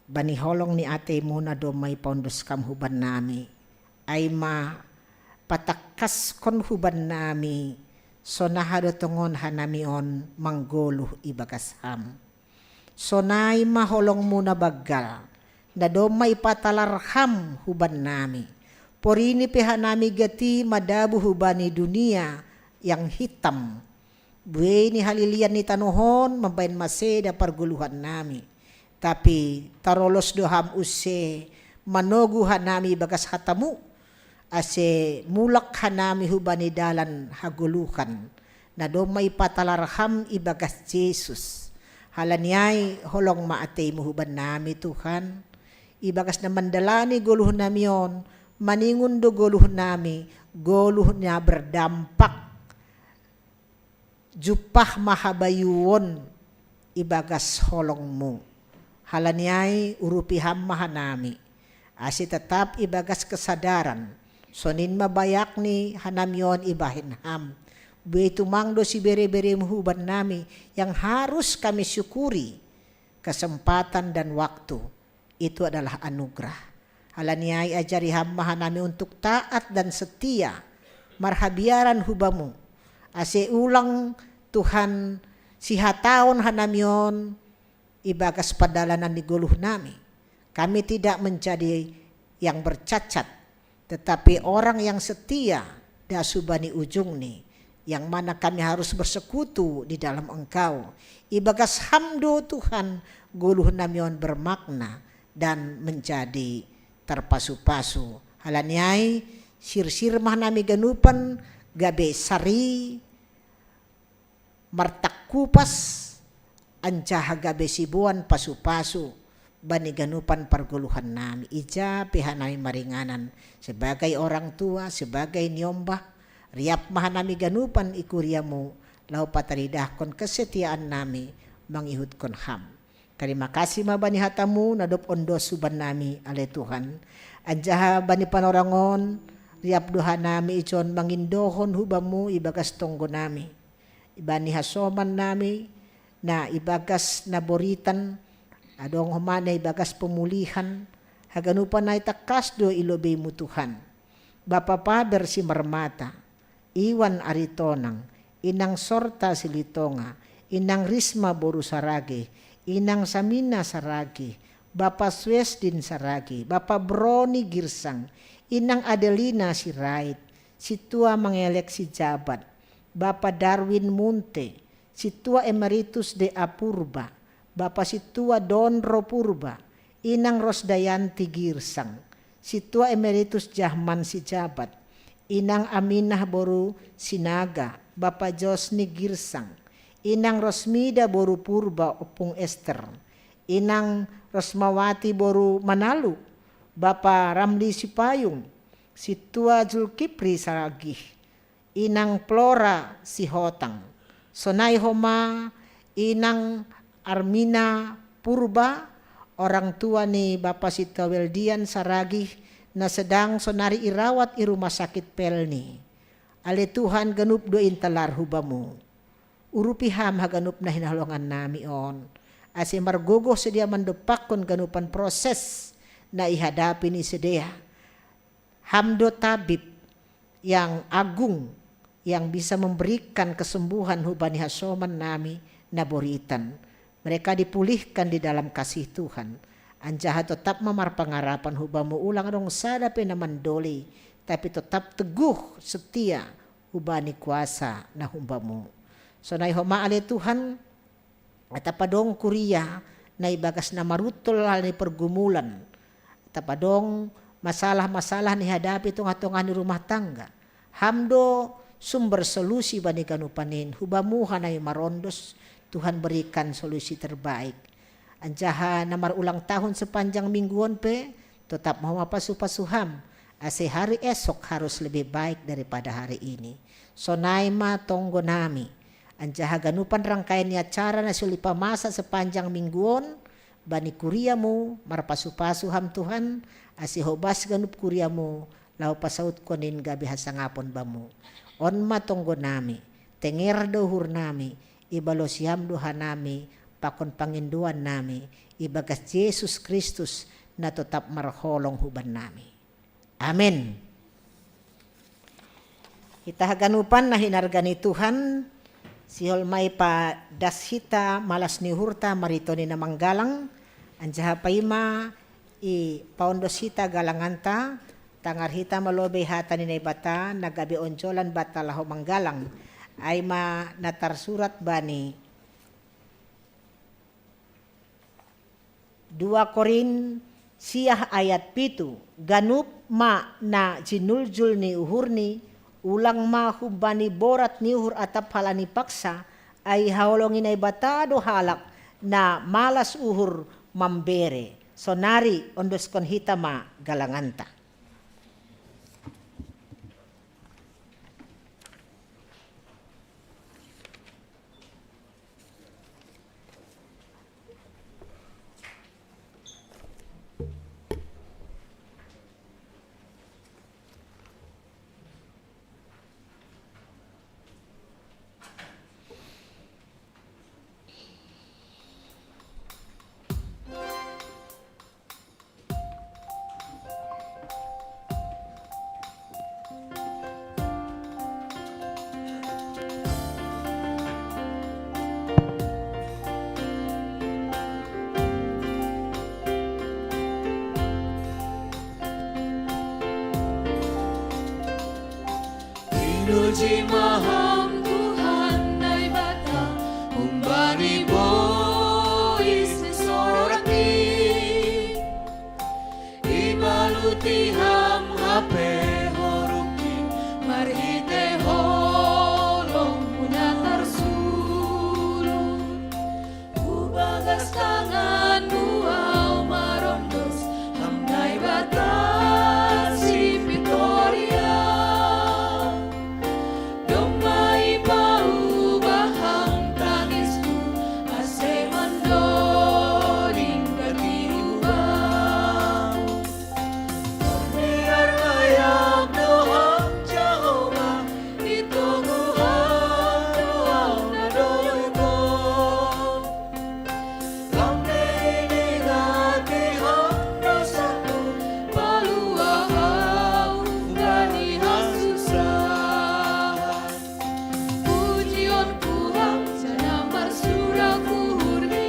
bani holong ni atei-Mu na domma ipaondos Kam huban nami. Ai ma patangkaskon huban nami, sonaha do tongon hanami on manggoluh ibagas Ham. Sonai ma holong-Mu na banggal, na domma ipatalar Ham huban nami. Porini pe hanami gati madabu hubani dunia yang hitam, buei ni halilian ni tanoh on mambahen maseda pargoluhan nami. Tapi tarolos do Ham use manogu hanami ibagas hata-Mu, ase mulak hanami hubani dalan hagoluhan, na domma ipatalar Ham ibagas Jesus. Alaniai, holong ma atei-Mu huban nami, Tuhan, ibagas na mandalani goluh nami on, maningon do goluh nami, goluh na berdampak Jumpah ma habayuon ibagas holongmu. Halani ai urupi ham ma hanami, ase tetap ibagas kesadaran, sonin ma bayakni hanami on ibahen ham. Buei tumang do sibere-beremu hubannami, yang harus kami syukuri. Kesempatan dan waktu itu adalah anugerah. Halani ai ajari ham ma hanami untuk taat dan setia, marhabiaran hubamu, ase ulang Tuhan sihatahon hanami on ibagas pardalanan ni goluhnami. Kami tidak menjadi yang bercacat, tetapi orang yang setia das hubani ujungni, yang mana kami harus bersekutu di dalam Engkau. Ibagas ham do Tuhan, goluhnami on bermakna dan menjadi terpasu-pasu. Halani ai, sirsir ma hanami ganupan gabe sari, martangkupas, anjaha gabe siboan pasu-pasu bani ganupan pargoluhannami. Ija pe hanami maringanan, sebagai orang tua, sebagai niombah, riap ma hanami ganupan i kuriamu, laho pataridahkon kesetiaannami mangihutkon ham. Tarima kasih ma bani hatamu na dob ondos hubannami, ale Tuhan. Anjaha bani panorang on, riap do hanami ijon mangindohon hubamu ibagas tonggonami, ibani hasomannami, na ibagas na boritan, adong homa na ibagas pemulihan, haganupan ai tangkas do i lobeimu Tuhan. Bapa Paber Simarmata, Iwan Aritonang, Inang Sorta Silitonga, Inang Risma boru Saragih, Inang Samina Saragih, Bapa Suesdin Saragih, Bapa Broni Girsang, Inang Adelina Sirait, Sintua Mangelek Sijabat, Bapa Darwin Munte, Sintua Emeritus D A Purba, Bapa Sintua Donro Purba, Inang Rosdayanti Girsang, Sintua Emeritus Jahman Sijabat, Inang Aminah boru Sinaga, Bapa Josni Girsang, Inang Rosmida boru Purba Ompung Ester, Inang Rosmawati boru Manalu, Bapa Ramli Sipayung, Sintua Julkipri Saragih, Inang Flora Sihotang. Sonai homa Inang Armina Purba, orang tua ni Bapa Sintua Weldian Saragih, na sedang sonari irawat i rumah sakit Pelni. Ale Tuhan, ganup do intalar hubamu. Urupi ham haganup na hinaholongannami on, ase margogoh sidea mandompakkon ganupan proses na ihadapi ni sidea. Ham do tabib yang agung, yang bisa memberikan kesembuhan hubani hasomannami na boritan. Mereka dipulihkan di dalam kasih Tuhan. Anjaha totap ma marpangarapan hubamu, ulang adong sada pe na mandolei, tapi totap teguh setia hubani kuasa na humbamu. Sonai homa ale Tuhan, atap adong kuria na ibagas na maruntol halani pergumulan, atap adong masalah-masalah na ihadapi tongah-tongah ni rumah tangga. Ham do sumber solusi bani ganupan in, hubamu hanami marondos, Tuhan berikan solusi terbaik. Anjaha na marulang tahun sepanjang minggu on pe, totap ma homa pasu-pasu ham, ase hari esok harus lebih baik daripada hari ini. Sonai ma tonggonami, anjaha ganupan rangkaian ni acara na so lipamasa sepanjang minggu on, bani kuriamu, marpasu-pasu ham Tuhan, ase hobas ganup kuriamu, laho pasautkon in gabe hasangapon bamu. On ma tonggonami, tenger do uhurnami, ibalosi ham do hanami, pakon pangindoannami, ibagas Jesus Kristus na totap marholong hubannami. Amen. Hita haganupan na hinarga ni Tuhan, sihol ma ipadas hita malas ni uhurta marhitei na manggalang, anjaha paima ipaondos hita galanganta, tangar hita ma lobei hata ni Naibata, na gabe onjolan banta laho manggalang, ai ma na tarsurat bani dua Korin sia ayat pitu, ganup ma na jinuljul ni uhurni, ulang ma humbani borat ni uhur atap halani paksa, ai haholongi Naibata do halak na malas uhur mambere. Sonari ondoskon hita ma galanganta. Puji ma Ham Tuhan Naibata, umbani bois ni sorak i. Ibaluti Ham hape horukki, marhitei holong-Mu na tarsulu. Hu bagas tangan-Mu ahu marondos, Ham Naibata sipitoria. Domma i paubah Ham tangisku, ase mandoding gati Hubam. Pardear layak do Ham Jahowa, itogu Ham do ahu na doli Ho. Lam diingati Ham dosaku, paluah ahu umbani hasusahan. Pujionku Ham janah marsurak uhurni,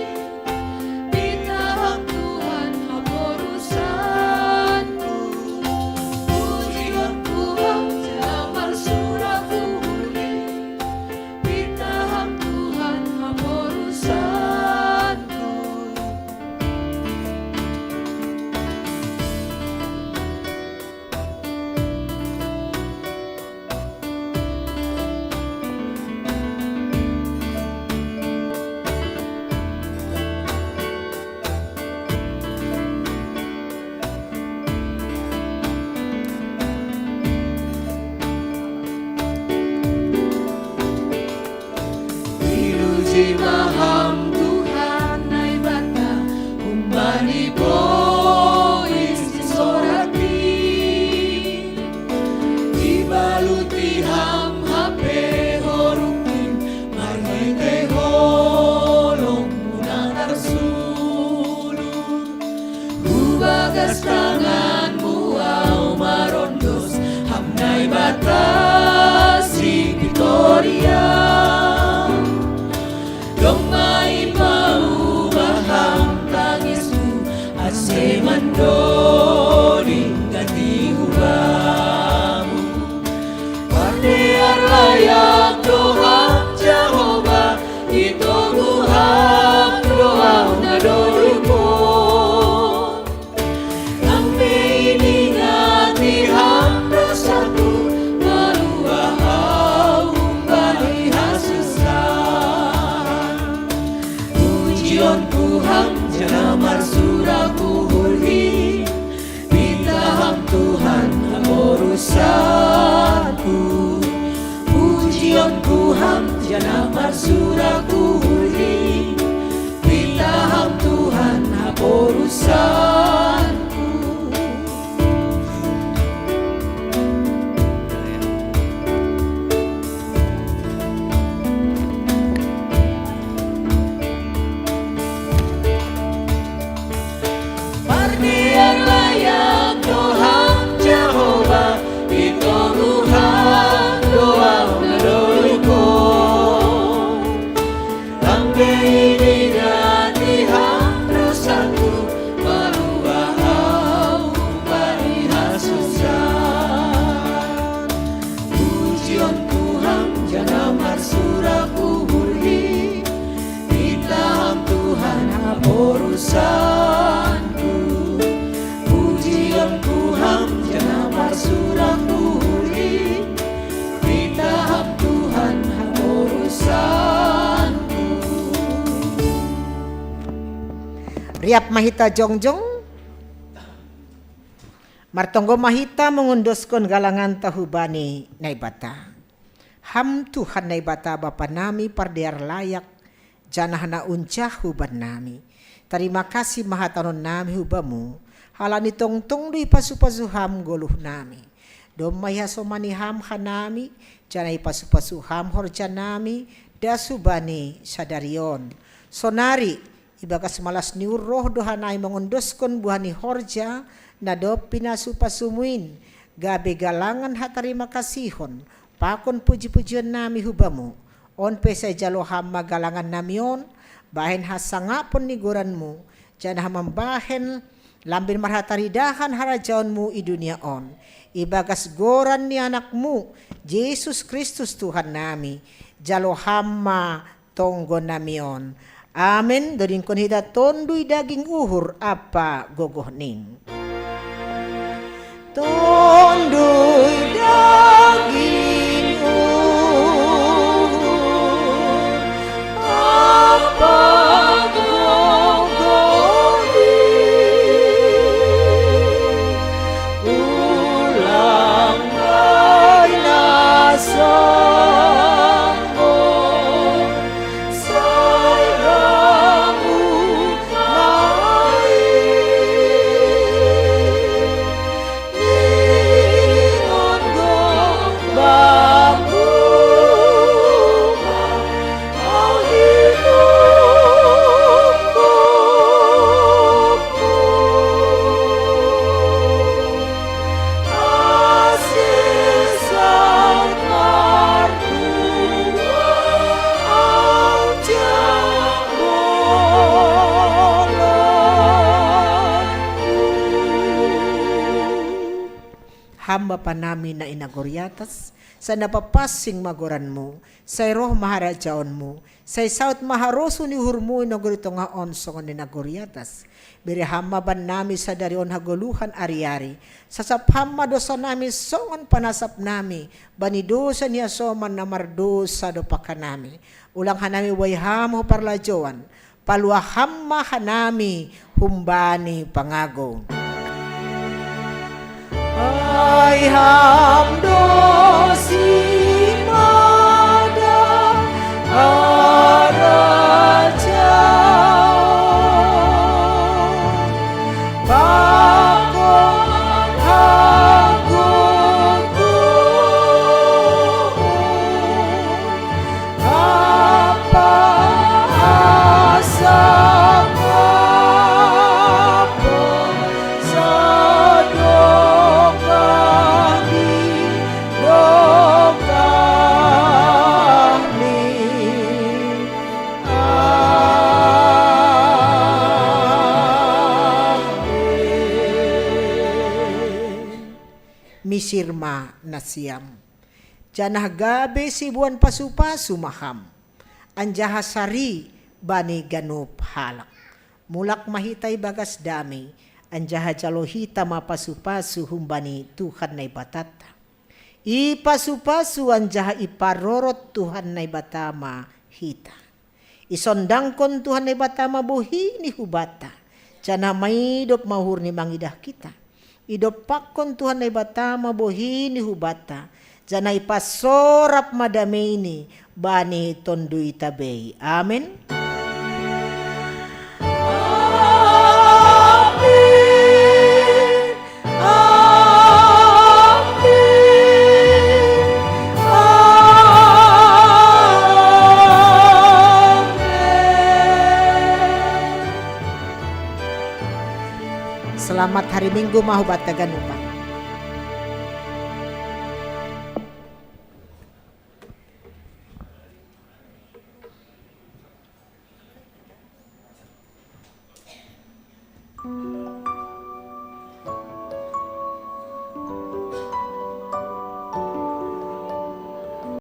pitah Ham Tuhan haporusanku. Pujionku Ham janah marsurak uhurni, pitah Ham Tuhan haporusanku. Pinuji ma Ham Tuhan Naibata, umbani bois ni sorak i. Ibaluti Ham hape horukki, marhitei holong-Mu na tarsulu. Hu bagas tangan-Mu ahu marondos, Ham Naibata sipitoria. Domma i paubah Ham tangisku, ase mandoding gati Hubam. Pardear layak do Ham Jahowa, itogu Ham do ahu na doli Ho. Lam diingati Ham dosaku, paluah ahu umbani hasusahan. Pujionku Ham janah marsurak uhurni, pitah Ham Tuhan haporusanku. Pujionku Ham janah marsurak uhurni, pitah Ham Tuhan haporusanku. Pardear layak do Ham Jahowa, itogu Ham do ahu na doli Ho. Lam diingati Ham dosaku, paluah ahu umbani hasusahan. Pujionku Ham janah marsurak uhurni, pitah Ham Tuhan haporusanku. Pujionku Ham janah marsurak uhurni, pitah Ham Tuhan haporusanku. Riap ma hita jongjong. Martonggo ma hita mangondoskon galanganta hubani Naibata. Ham Tuhan Naibata Bapa nami pardear layak, janah na unsah hubannami. Tarima kasih ma hatahonon nami hu Bamu, halani tongtong do ipasu-pasu Ham goluh nami. Domma ihasomani Ham hanami, janah ipasu-pasu Ham horja nami, das hubani sadari on. Sonari, ibagas malas ni uhur roh do hanami mangondoskon buah ni horja na dob pinasu-pasumu in, gabe galangan hatarima kasihon, pakon puji-pujion nami hu Bamu. On pe sai jalo Ham ma galangan nami on, bahen hasangapon ni goranMu, janah mambahen Lambin marhataridahan harajaonmu i dunia on, ibagas goran ni Anakmu, Jesus Kristus Tuhan nami, jalo Ham ma tonggo nami on. Amen. Dodingkon hita tonduy daging uhur ampa gogoh ning. Tonduy daging uhur ampa gogoh ning, ulang bainasa Ham Bapa nami na i nagori atas, sai na papansing ma goranmu, sai roh ma harajaonmu, sai saut ma harosuh ni uhurmu i nagori tongah on songon i nagori atas. Bere Ham ma bannami sadari on hagoluhan ari-ari, sasap Ham ma dosanami songon panasap nami bani dosa ni hasoman na mardosa dompak hanami. Ulang hanami buei Ham hu parlajouan, paluah Ham ma hanami humbani pangago. Ai Ham do simada harajaon, pakon hagogoon, ampa asa ngapon sadokah ni dokah ni. Amen. Misir ma nasiam, janah gabe siboan pasu-pasu ma Ham, anjaha sari bani ganup halak. Mulak ma hita ibagas dame, anjaha jalo hita ma pasu-pasu humbani Tuhan Naibatanta. Ipasu-pasu anjaha iparorot Tuhan Naibata ma hita. Isondangkon Tuhan Naibata ma bohini hubanta, janah maidop ma uhurni mangidah hita. Idompakkon Tuhan Naibata ma bohini hubanta, janah ipasorap ma dameini bani tonduyta bei. Amen. Amen. Amen. Amen. Selamat hari Minggu ma hubanta ganupan.